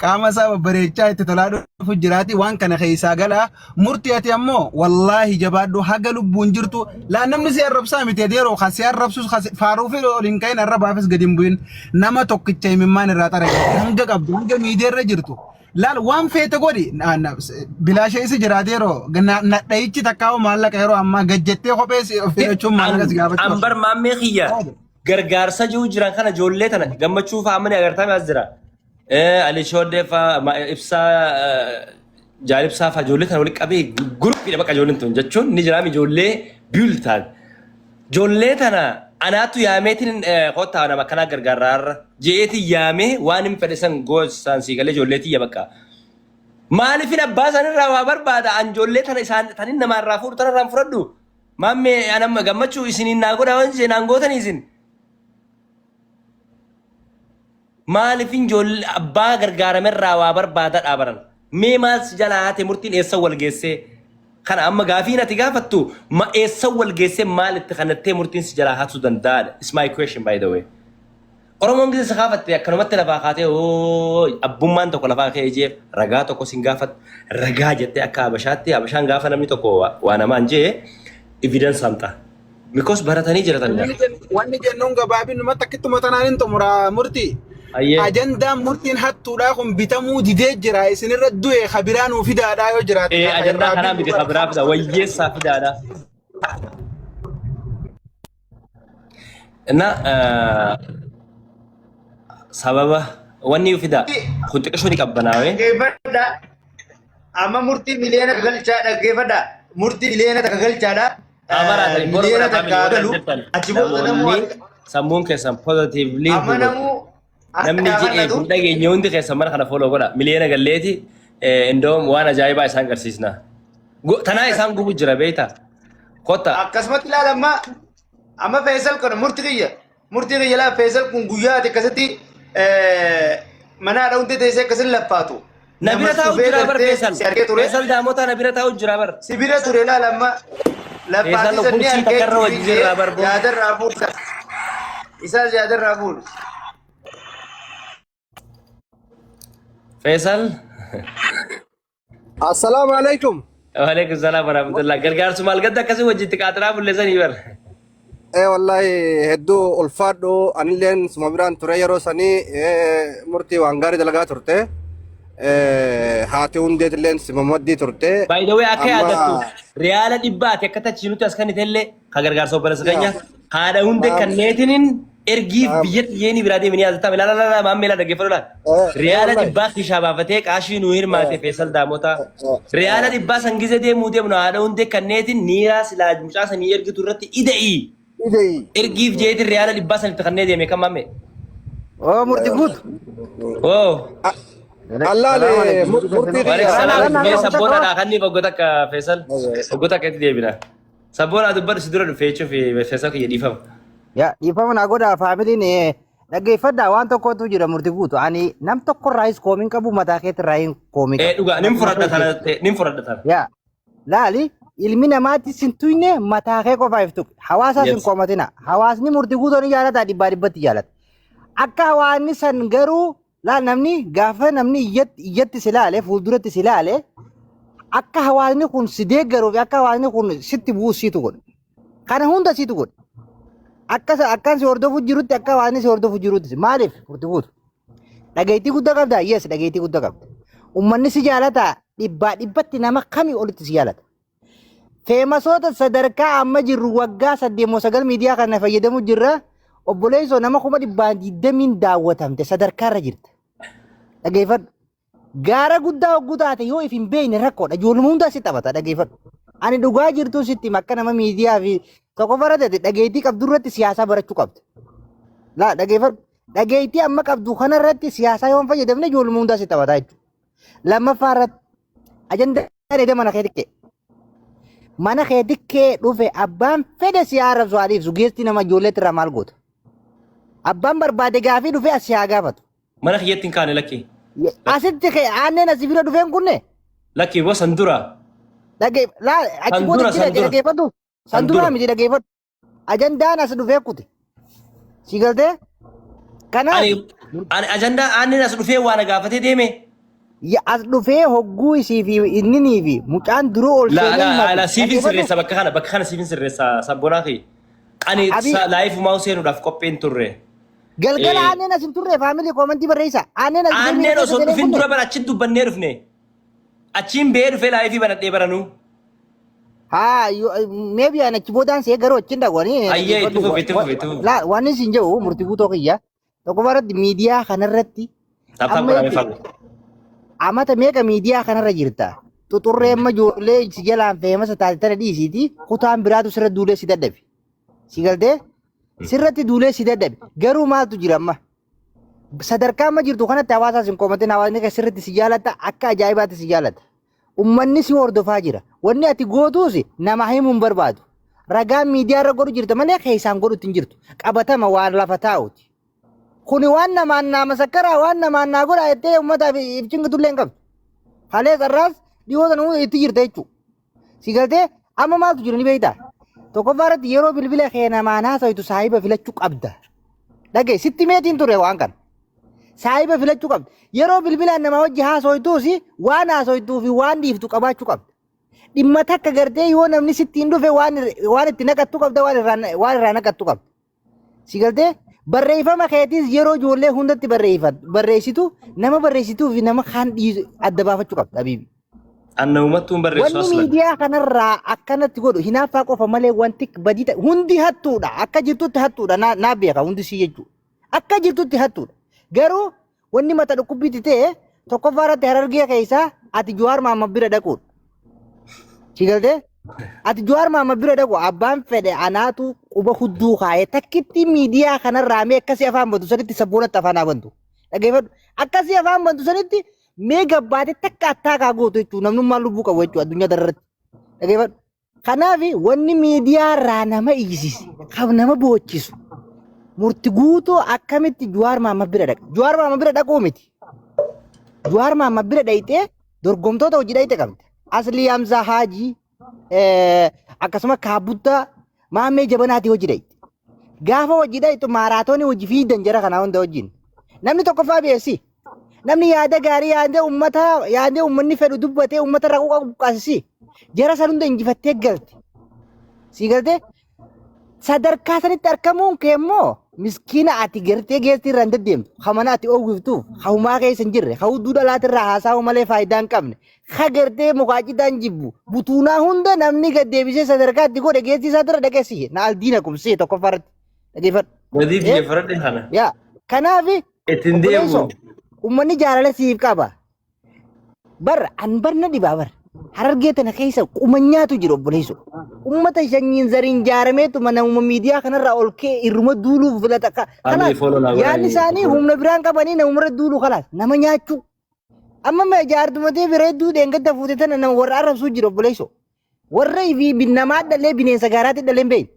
qaama isaa babbareechaa itti tolaa dhufu jiraati waan kana keessaa galaa Murti ati ammoo wallaahi jabaadhu haga lubbuun jirtu laa namni si arrabsaa miti ati yeroo kan si arrabsus kan si- faaruu fi ol hin ka'in arrabaafis gadi hin bu'in nama tokkicha imimmaan irraa xarage hanga qabdu hanga miidiyaa irra jirtu laal waan feete godhi Na- na- bilaasha isa jiraate yeroo na- nadhayichi takkaa'u maallaqa yeroo ammaa gajjattee kophee si of filachuun maallaqa si gaafachuu
Ambar maammee kiyya gargaarsa jiru jiran kana ijoollee tana gammachuu fa'aa amani agartame as jira. Ali Shoodee fa'aa ibsaa Jaal Ibsaa fa'aa ijoollee tana walitti qabee guruppiidha bakka ijoolleen tun jechuun ni jiraam ijoollee biyul ta'an. Ijoollee tana anaatu yaameetiin kottaa nama akkanaa gargaarraa har'a je'eetiin yaamee waan hin fedhe san goosaan sii galee ijoollee tiyya bakka. Maaliifin abbaa isaaniirraa waa barbaada an ijoollee tana isaan tanin namaarraa fuudhu tanarraa hin fudhadhu. Maammee anamma gammachuu isiniin naa godhaa waan jee naan gootanii isin. Maaliif ijoollee abbaa gargaaramerraa waa barbaada dhaabaran? Mee maal si jalaa haate murtiin eessa wal geessee? Kana amma gaafiin ati gaafattu ma eessa wal geessee maal itti kanattee murtiin si jalaa hatuu danda'aadha. It's my question, by the way. Oromoon gisa si gaafatte akkanumatti lafaa kaatee oo abbummaan tokko lafaa ka'ee jee ragaa tokko sin gaafatu ragaa jettee akka Habashaatti Habashaan gaafa namni tokko waa namaan jee evidence hamxa. Because baratanii jiratan
Wanni wanni jennuun gabaabinumatti akkittuma tanaan hin xumura murtii.
Ayyee.
Ajandaan murtiin hattuudhaa kun bitamuu didee jira. Isinirra du'e kabiraa nuu fidaadhaa yoo jiraate.
Ee ajandaa kanaa miti kabiraa fida wayyeessaa fidaadha. Na sababa wanni fida kun xiqqishoo ni qabbanaawee.
Dhaggeeffadhaa. Amma murtii miliyoona galchaa dhaggeeffadhaa. Murtii miliyoona takka galchaadha.
Amaraatanii bora
Miliyoona
bora
takka haa galu. Achi booda namuu
namoonni sammuun keessan positively
amma
hubatu.
namuu akka
Namni jedhee
gaafannatu
hin dhageenye hundi keessan mana kana follow godha. Miliyoona galleeti indoom waan ajaa'ibaa isaan garsiisna. Tanaa isaan gubu jira beektaa? Kotta.
Akkasumatti ilaala amma amma Faisal kana murtii kiyya laa Faisal kun guyyaa ati akkasitti mana haadha hundee teessee akkasitti laffaatu.
Na bira
Namas
taa'u
dhufee
jira bar
gartee
Faisal.
si argee ture.
Faisal Daamotaa na bira taa'u jira bar.
Si bira ture laala amma
Faisal
laffaatii sanni
kursii
argee
takka irra wajji jirra bar boo.
yaadarraa fuudha. Isaas yaadarraa fuudha.
Faisal.
Assalaamu alaikum.
Waalaikum salaam warahmatullah. Gargaarsu maal gadda akkasii wajjitti qaaxiraa bulleessanii bar.
Eh wallahi hedduu ulfaadhu, anilleen suma biraan ture yeroo sanii murtii waan gaarii dalagaa turte. Haati hundeetilleen sima maddii turte.
By the way, akka
Amma
yaadattu riyaala dhibbaati akka tachii nuti as kennitellee ka gargaarsa obboleessa keenya haadha hunde kanneetiniin ergiif biyya xiyyeeni biraa deemanii yaadataa ilaala laala maammee laala dhaggeeffadhu laala. Riyaala dhibbaa kishaa baafatee qaashii nuu hirmaate Feesal Daamotaa. Riyaala dhibbaa san gizee deemuu deemnu haadha hundee kanneetiin niiraa silaa mucaa sanii ergitu irratti ida'ii.
Ida'ii.
Ergiif jeetiin riyaala dhibbaa sanitti kannee deeme kan maammee.
Oo murti guutu.
Oo.
Allaale murtii
Waalaikum salaam. Mee sabboonadha kan inni oggota akka Feesal oggota akka itti deebina. Sabboonaa dubbadhu si dura dhufe jechuuf Feesal kiyya dhiifama.
Yaa dhiifama naa godhaa faamiliin dhaggeeffadhaa waan tokkotu jira murti guutu. Ani nam tokko irraayis koomiin qabu mataa keetti irraa koomii
Ee
qabu.
dhugaa nin fudhadha tana nin fudhadha tana.
Yaa laali ilmi namaatti sin tuyne mataa kee qofaaf tuqe. Hawaasaas hin komatina. Hawaasni murti guutuu ni jaalata dhibbaa dhibbatti jaalata. Akka hawaasni san garuu laal namni gaafa namni iyyatti iyyatti si laale fuulduratti si laale akka hawaasni kun si deeggaruu fi akka hawaasni kun sitti bu'u siitu godha. Kana hunda siitu godha. Akka akkaan si hordofu jirutti akka hawaasni si hordofu jirutti maaliif murti guutu? Dhageettii guddaa qabdaa? Yes, dhageettii guddaa qabda. Uummanni si jaalata dhibbaa dhibbatti nama kamii olitti si jaalata. Feemasoota sadarkaa amma jirru waggaa 8 moo 9 miidiyaa kana fayyadamu jirra. Obboleessoo nama 20,000,000 daawwatamte sadarkaa irra jirta. Dhageeffadhu. Gaara guddaa hogguu taate yoo if hin beekne rakkoodha. Ijoolluma hundaa si taphata dhageeffadhu. Ani dhugaa jirtuun sitti hima akka nama miidiyaa fi tokko baratete dhageettii qabdu irratti siyaasaa barachuu qabda. Laa dhageeffadhu. Dhageettii amma qabdu kana irratti siyaasaa yoo hin fayyadamne ijoolluma hundaa si taphataa jechuudha. Lammaffaa irratti ajandaan edda mana kee xiqqee. Mana kee xiqqee dhufe abbaan fedhe si arrabsu haa dhiibsu geessi nama ijoolleetti irraa maal goota? Abbaan barbaade gaafii dhufe as si haa gaafatu.
Mana kiyyatti hin kaane lakki.
Asitti kee aanneen asii bira dhufeen kunne
Lakki boo san dura.
dhagee laa achi
San
booda
dura
jira
san dura.
dhaggeeffatu. San
San
duraa
dura.
miti dhaggeeffadhu. Ajandaan as dhufee kute. Si galtee? Kanaaf
Ani ani ajandaa aannin as dhufee waa na gaafatee deeme.
ya as dhufee hogguu isii fi inninii fi mucaan duroo ol
La
seenee
la
himatu.
la siifin
Dhaggeeffadhu.
sirreessa bakka kana siifin sirreessa sabboonaa fi ani
Abi
laayifumaa seenuudhaaf qophiin turre.
galgala aanneen as hin turre faamilii koomantii barreessa. Aanneen as dhufee
Aanneen
miira keessa
osoo
seenee
dhufin
kunne.
dura bara achitti dubbannee dhufne. Achiin ba'ee dhufee laayifii banadhee baranuu.
Haa maybe ani achi boodaan see garuu achiin dhaqwanii
Ayyee itti
dhaggeeffadhu.
fufi itti fufi itti fufi.
Laa waan isin jedhu murtii guutoo kiyya. Tokko irratti miidiyaa kanarratti
Taap taap
amma
godhamee
jechuun
fagu.
amata meeqa miidiyaa kanarra jirta. Xuxurree amma ijoollee si jalaan feemasa taate tana dhiisiiti kutaan biraatu sirra duulee si dadhabe. Si galtee sirratti duulee si dadhabe. Garuu maaltu jira amma? Sadarkaa amma jirtu kanatti hawaasaas hin komatin hawaasni kee sirriitti si jaalata akka ajaa'ibaatti si jaalata. Ummanni si hordofaa jira. Wanni ati gootuus nama himuu hin barbaadu. Ragaan miidiyaa irra godhu jirta malee keessaan godhutti hin jirtu. Qabatama waan lafa taa'uti. Kuni waan namaan naa masakkaraa waan namaan naa godhaa jettee uummataaf if cingitullee hin qabdu. Kalee sarraas dhiyoo sana itti jirta jechuudha. Si galtee amma maaltu jira ni beektaa? Tokkoffaa irratti yeroo bilbila kee namaan haasawitu saahiba filachuu qabda. Dhaga'i sitti meetiin ture waan kana. Saahiba filachuu qabda. Yeroo bilbilaan namaa wajji haasawitus waan haasawituu fi waan dhiiftu qabaachuu qabda. Dhimma takka gartee yoo namni sitti hin dhufe waan waan itti naqattu qabda waan irraa waan irraa naqattu qabda. Si galtee barreeffama keetiis yeroo ijoollee hundatti barreessitu nama barreessituu fi nama kaan dhiisu adda baafachuu qabda habiibi.
Annamumattuu hin barreessu
Wanni
aslan.
miidiyaa kanarraa akkanatti godhu hinaaffaa qofa malee wanti badii ta'e hundi hattuudha. Akka jirtutti hattuudha naa naa beeka hundi sii jechuudha. Akka jirtutti hattuudha. Garuu wanni mata dhukkubbiitti ta'e tokkoffaa irratti harargee keessaa ati Jawaar Mahammad bira dhaquudha. Si galtee? Ati Jawaar Mahammad bira dhaqu abbaan fedhe anaatu quba hudduu kaa'ee takkitti miidiyaa kanarraa mee akkasii afaan bantu sanitti sabboonatti afaan haa bantu. Dhaggeeffadhu. Akkasii afaan bantu sanitti mee gabbaate takka attaa kaa gootu jechuudha. Namnummaan lubbuu qabu jechuudha addunyaa tanarratti. Dhaggeeffadhu. Kanaaf wanni miidiyaa irraa nama iyyisiise, kan nama boochisu, murti guutuu akkamitti Jawaar Mahammad bira dhaqa. Jawaar Mahammad bira dhaquu miti. Jawaar Mahammad bira dhayxee dorgomtoota hojii dhayxe qabdi. Aslii Hamzaa Haajii akkasuma Kaabbuttaa Maammee Jabanaatii hojii dhayxe. Gaafa hojii dhayxu maaraatoonii hojii fiidan jara kanaa hunda wajjin. Namni tokkoffaa beessi. Namni yaada gaarii yaadee uummata yaadee uummanni fedhu dubbatee uummata irraa quuqa buqqaasisi. Jara san hunda injifattee galte. Sii galtee sadarkaa sanitti argamuun kee immoo miskiina ati gartee geessi irraa hin deddeemtu. Ka mana ati oowwiftuuf, ka humaa keessa hin jirre, ka hudduu dhalaati irraa haasa'u malee faayidaa hin qabne, ka gartee mukaacitaan jibbu, butuunaa hunda namni gad deebisee sadarkaa itti godhe geessi isaa dura dhaqee sihe. Na aldiina kumsee tokkoffaa irratti. Dhaggeeffadhu.
Badii biyya faradhe kana.
Yaa kanaaf
Ittiin
obboleessoo
deemu.
uummanni jaalala siif qaba. Bar an bar na dhibaa bar. Harargee tana keessa qumanyaatu jira obboleessoo. Uummata shanyiin zariin jaarameetu mana uuma miidiyaa kanarraa ol ka'e irruma duuluuf filata.
Family
Kanaaf
follow naa godhaa.
yaadni isaanii humna biraan qabanii namumarra duuluu kalaas nama nyaachuu. Amma ma jaartumatee bireedduu dheengadda fuute tana nama warra arrabsuu jira obboleessoo. Warra fi namaa dhalee bineensa gaaraatti dhalee hin beekne.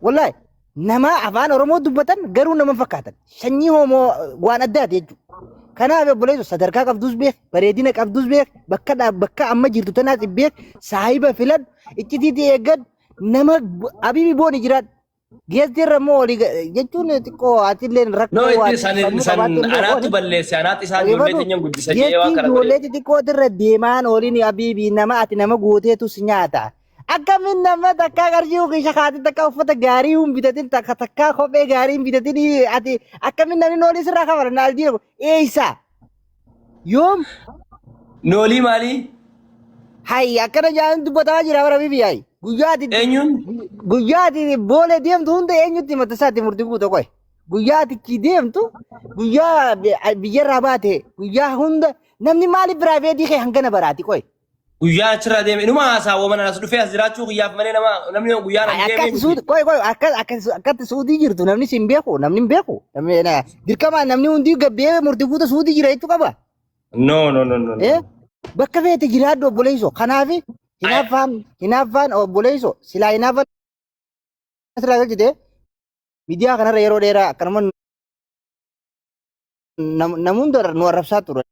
Wallaahi nama afaan Oromoo dubbatan garuu nama hin fakkaatan. Sanyii homoo waan addaati jechuudha. Kanaaf obboleesso sadarkaa qabdus beek, bareedina qabdus beek, bakka bakka amma jirtu tanaas beek, saahiba filadhu, iccitiitii eeggadhu, nama abibi booni jiraadhu. Geestii irra immoo olii jechuun xiqqoo atillee
No,
rakkoo waa
itti san
sammuu
san
qabaachuu hin
anaatu
beeku.
balleesse anaatu isaan ijoollee
Dhaggeeffadhu.
teenyan guddisa jee waan
Geestiin
kana
ijoollee
godhe.
xixiqqoo irra deemaan oliin abiibii nama ati nama gooteetu si nyaata. Akkamiin nama takkaa qarshii uwwisha kaatee takka uffata gaarii hin bitatin takka takkaa kophee gaarii hin bitatin ati akkamiin namni noolii sirraa kafala naal jedhu eeysa yoom
Noolii maalii?
Hay akkana jaan dubbatamaa jira bara bibi hay. Guyyaa ati
Eenyuun?
guyyaa ati boolee deemtu hunda eenyutti himata isaatti murtii guuta qoy. Guyyaa ati itti deemtu guyyaa biyyarraa baate guyyaa hunda namni maaliif biraaveetii kee hangana baraati qoy.
Guyyaa achirraa deeme inuma haasaawwa mana as dhufee as jiraachuu guyyaaf malee nama namni guyyaan
Ay,
an deemee
Akkatti
miti.
suuti qoy qoy akka akka akkatti suutii jirtu namni si hin beeku namni hin beeku. Namni dirqamaan namni hundi gabbee murtii guuta suutii jira jechuu qaba.
No, no, no, no, no.
Eh? Bakka feete jiraadhu obboleessoo. Kanaaf hinaaffaan hinaaffaan obboleessoo silaa hinaaffaan asirraa galchite miidiyaa kanarra yeroo dheeraa akkanuma nam hunda nu arrabsaa ture.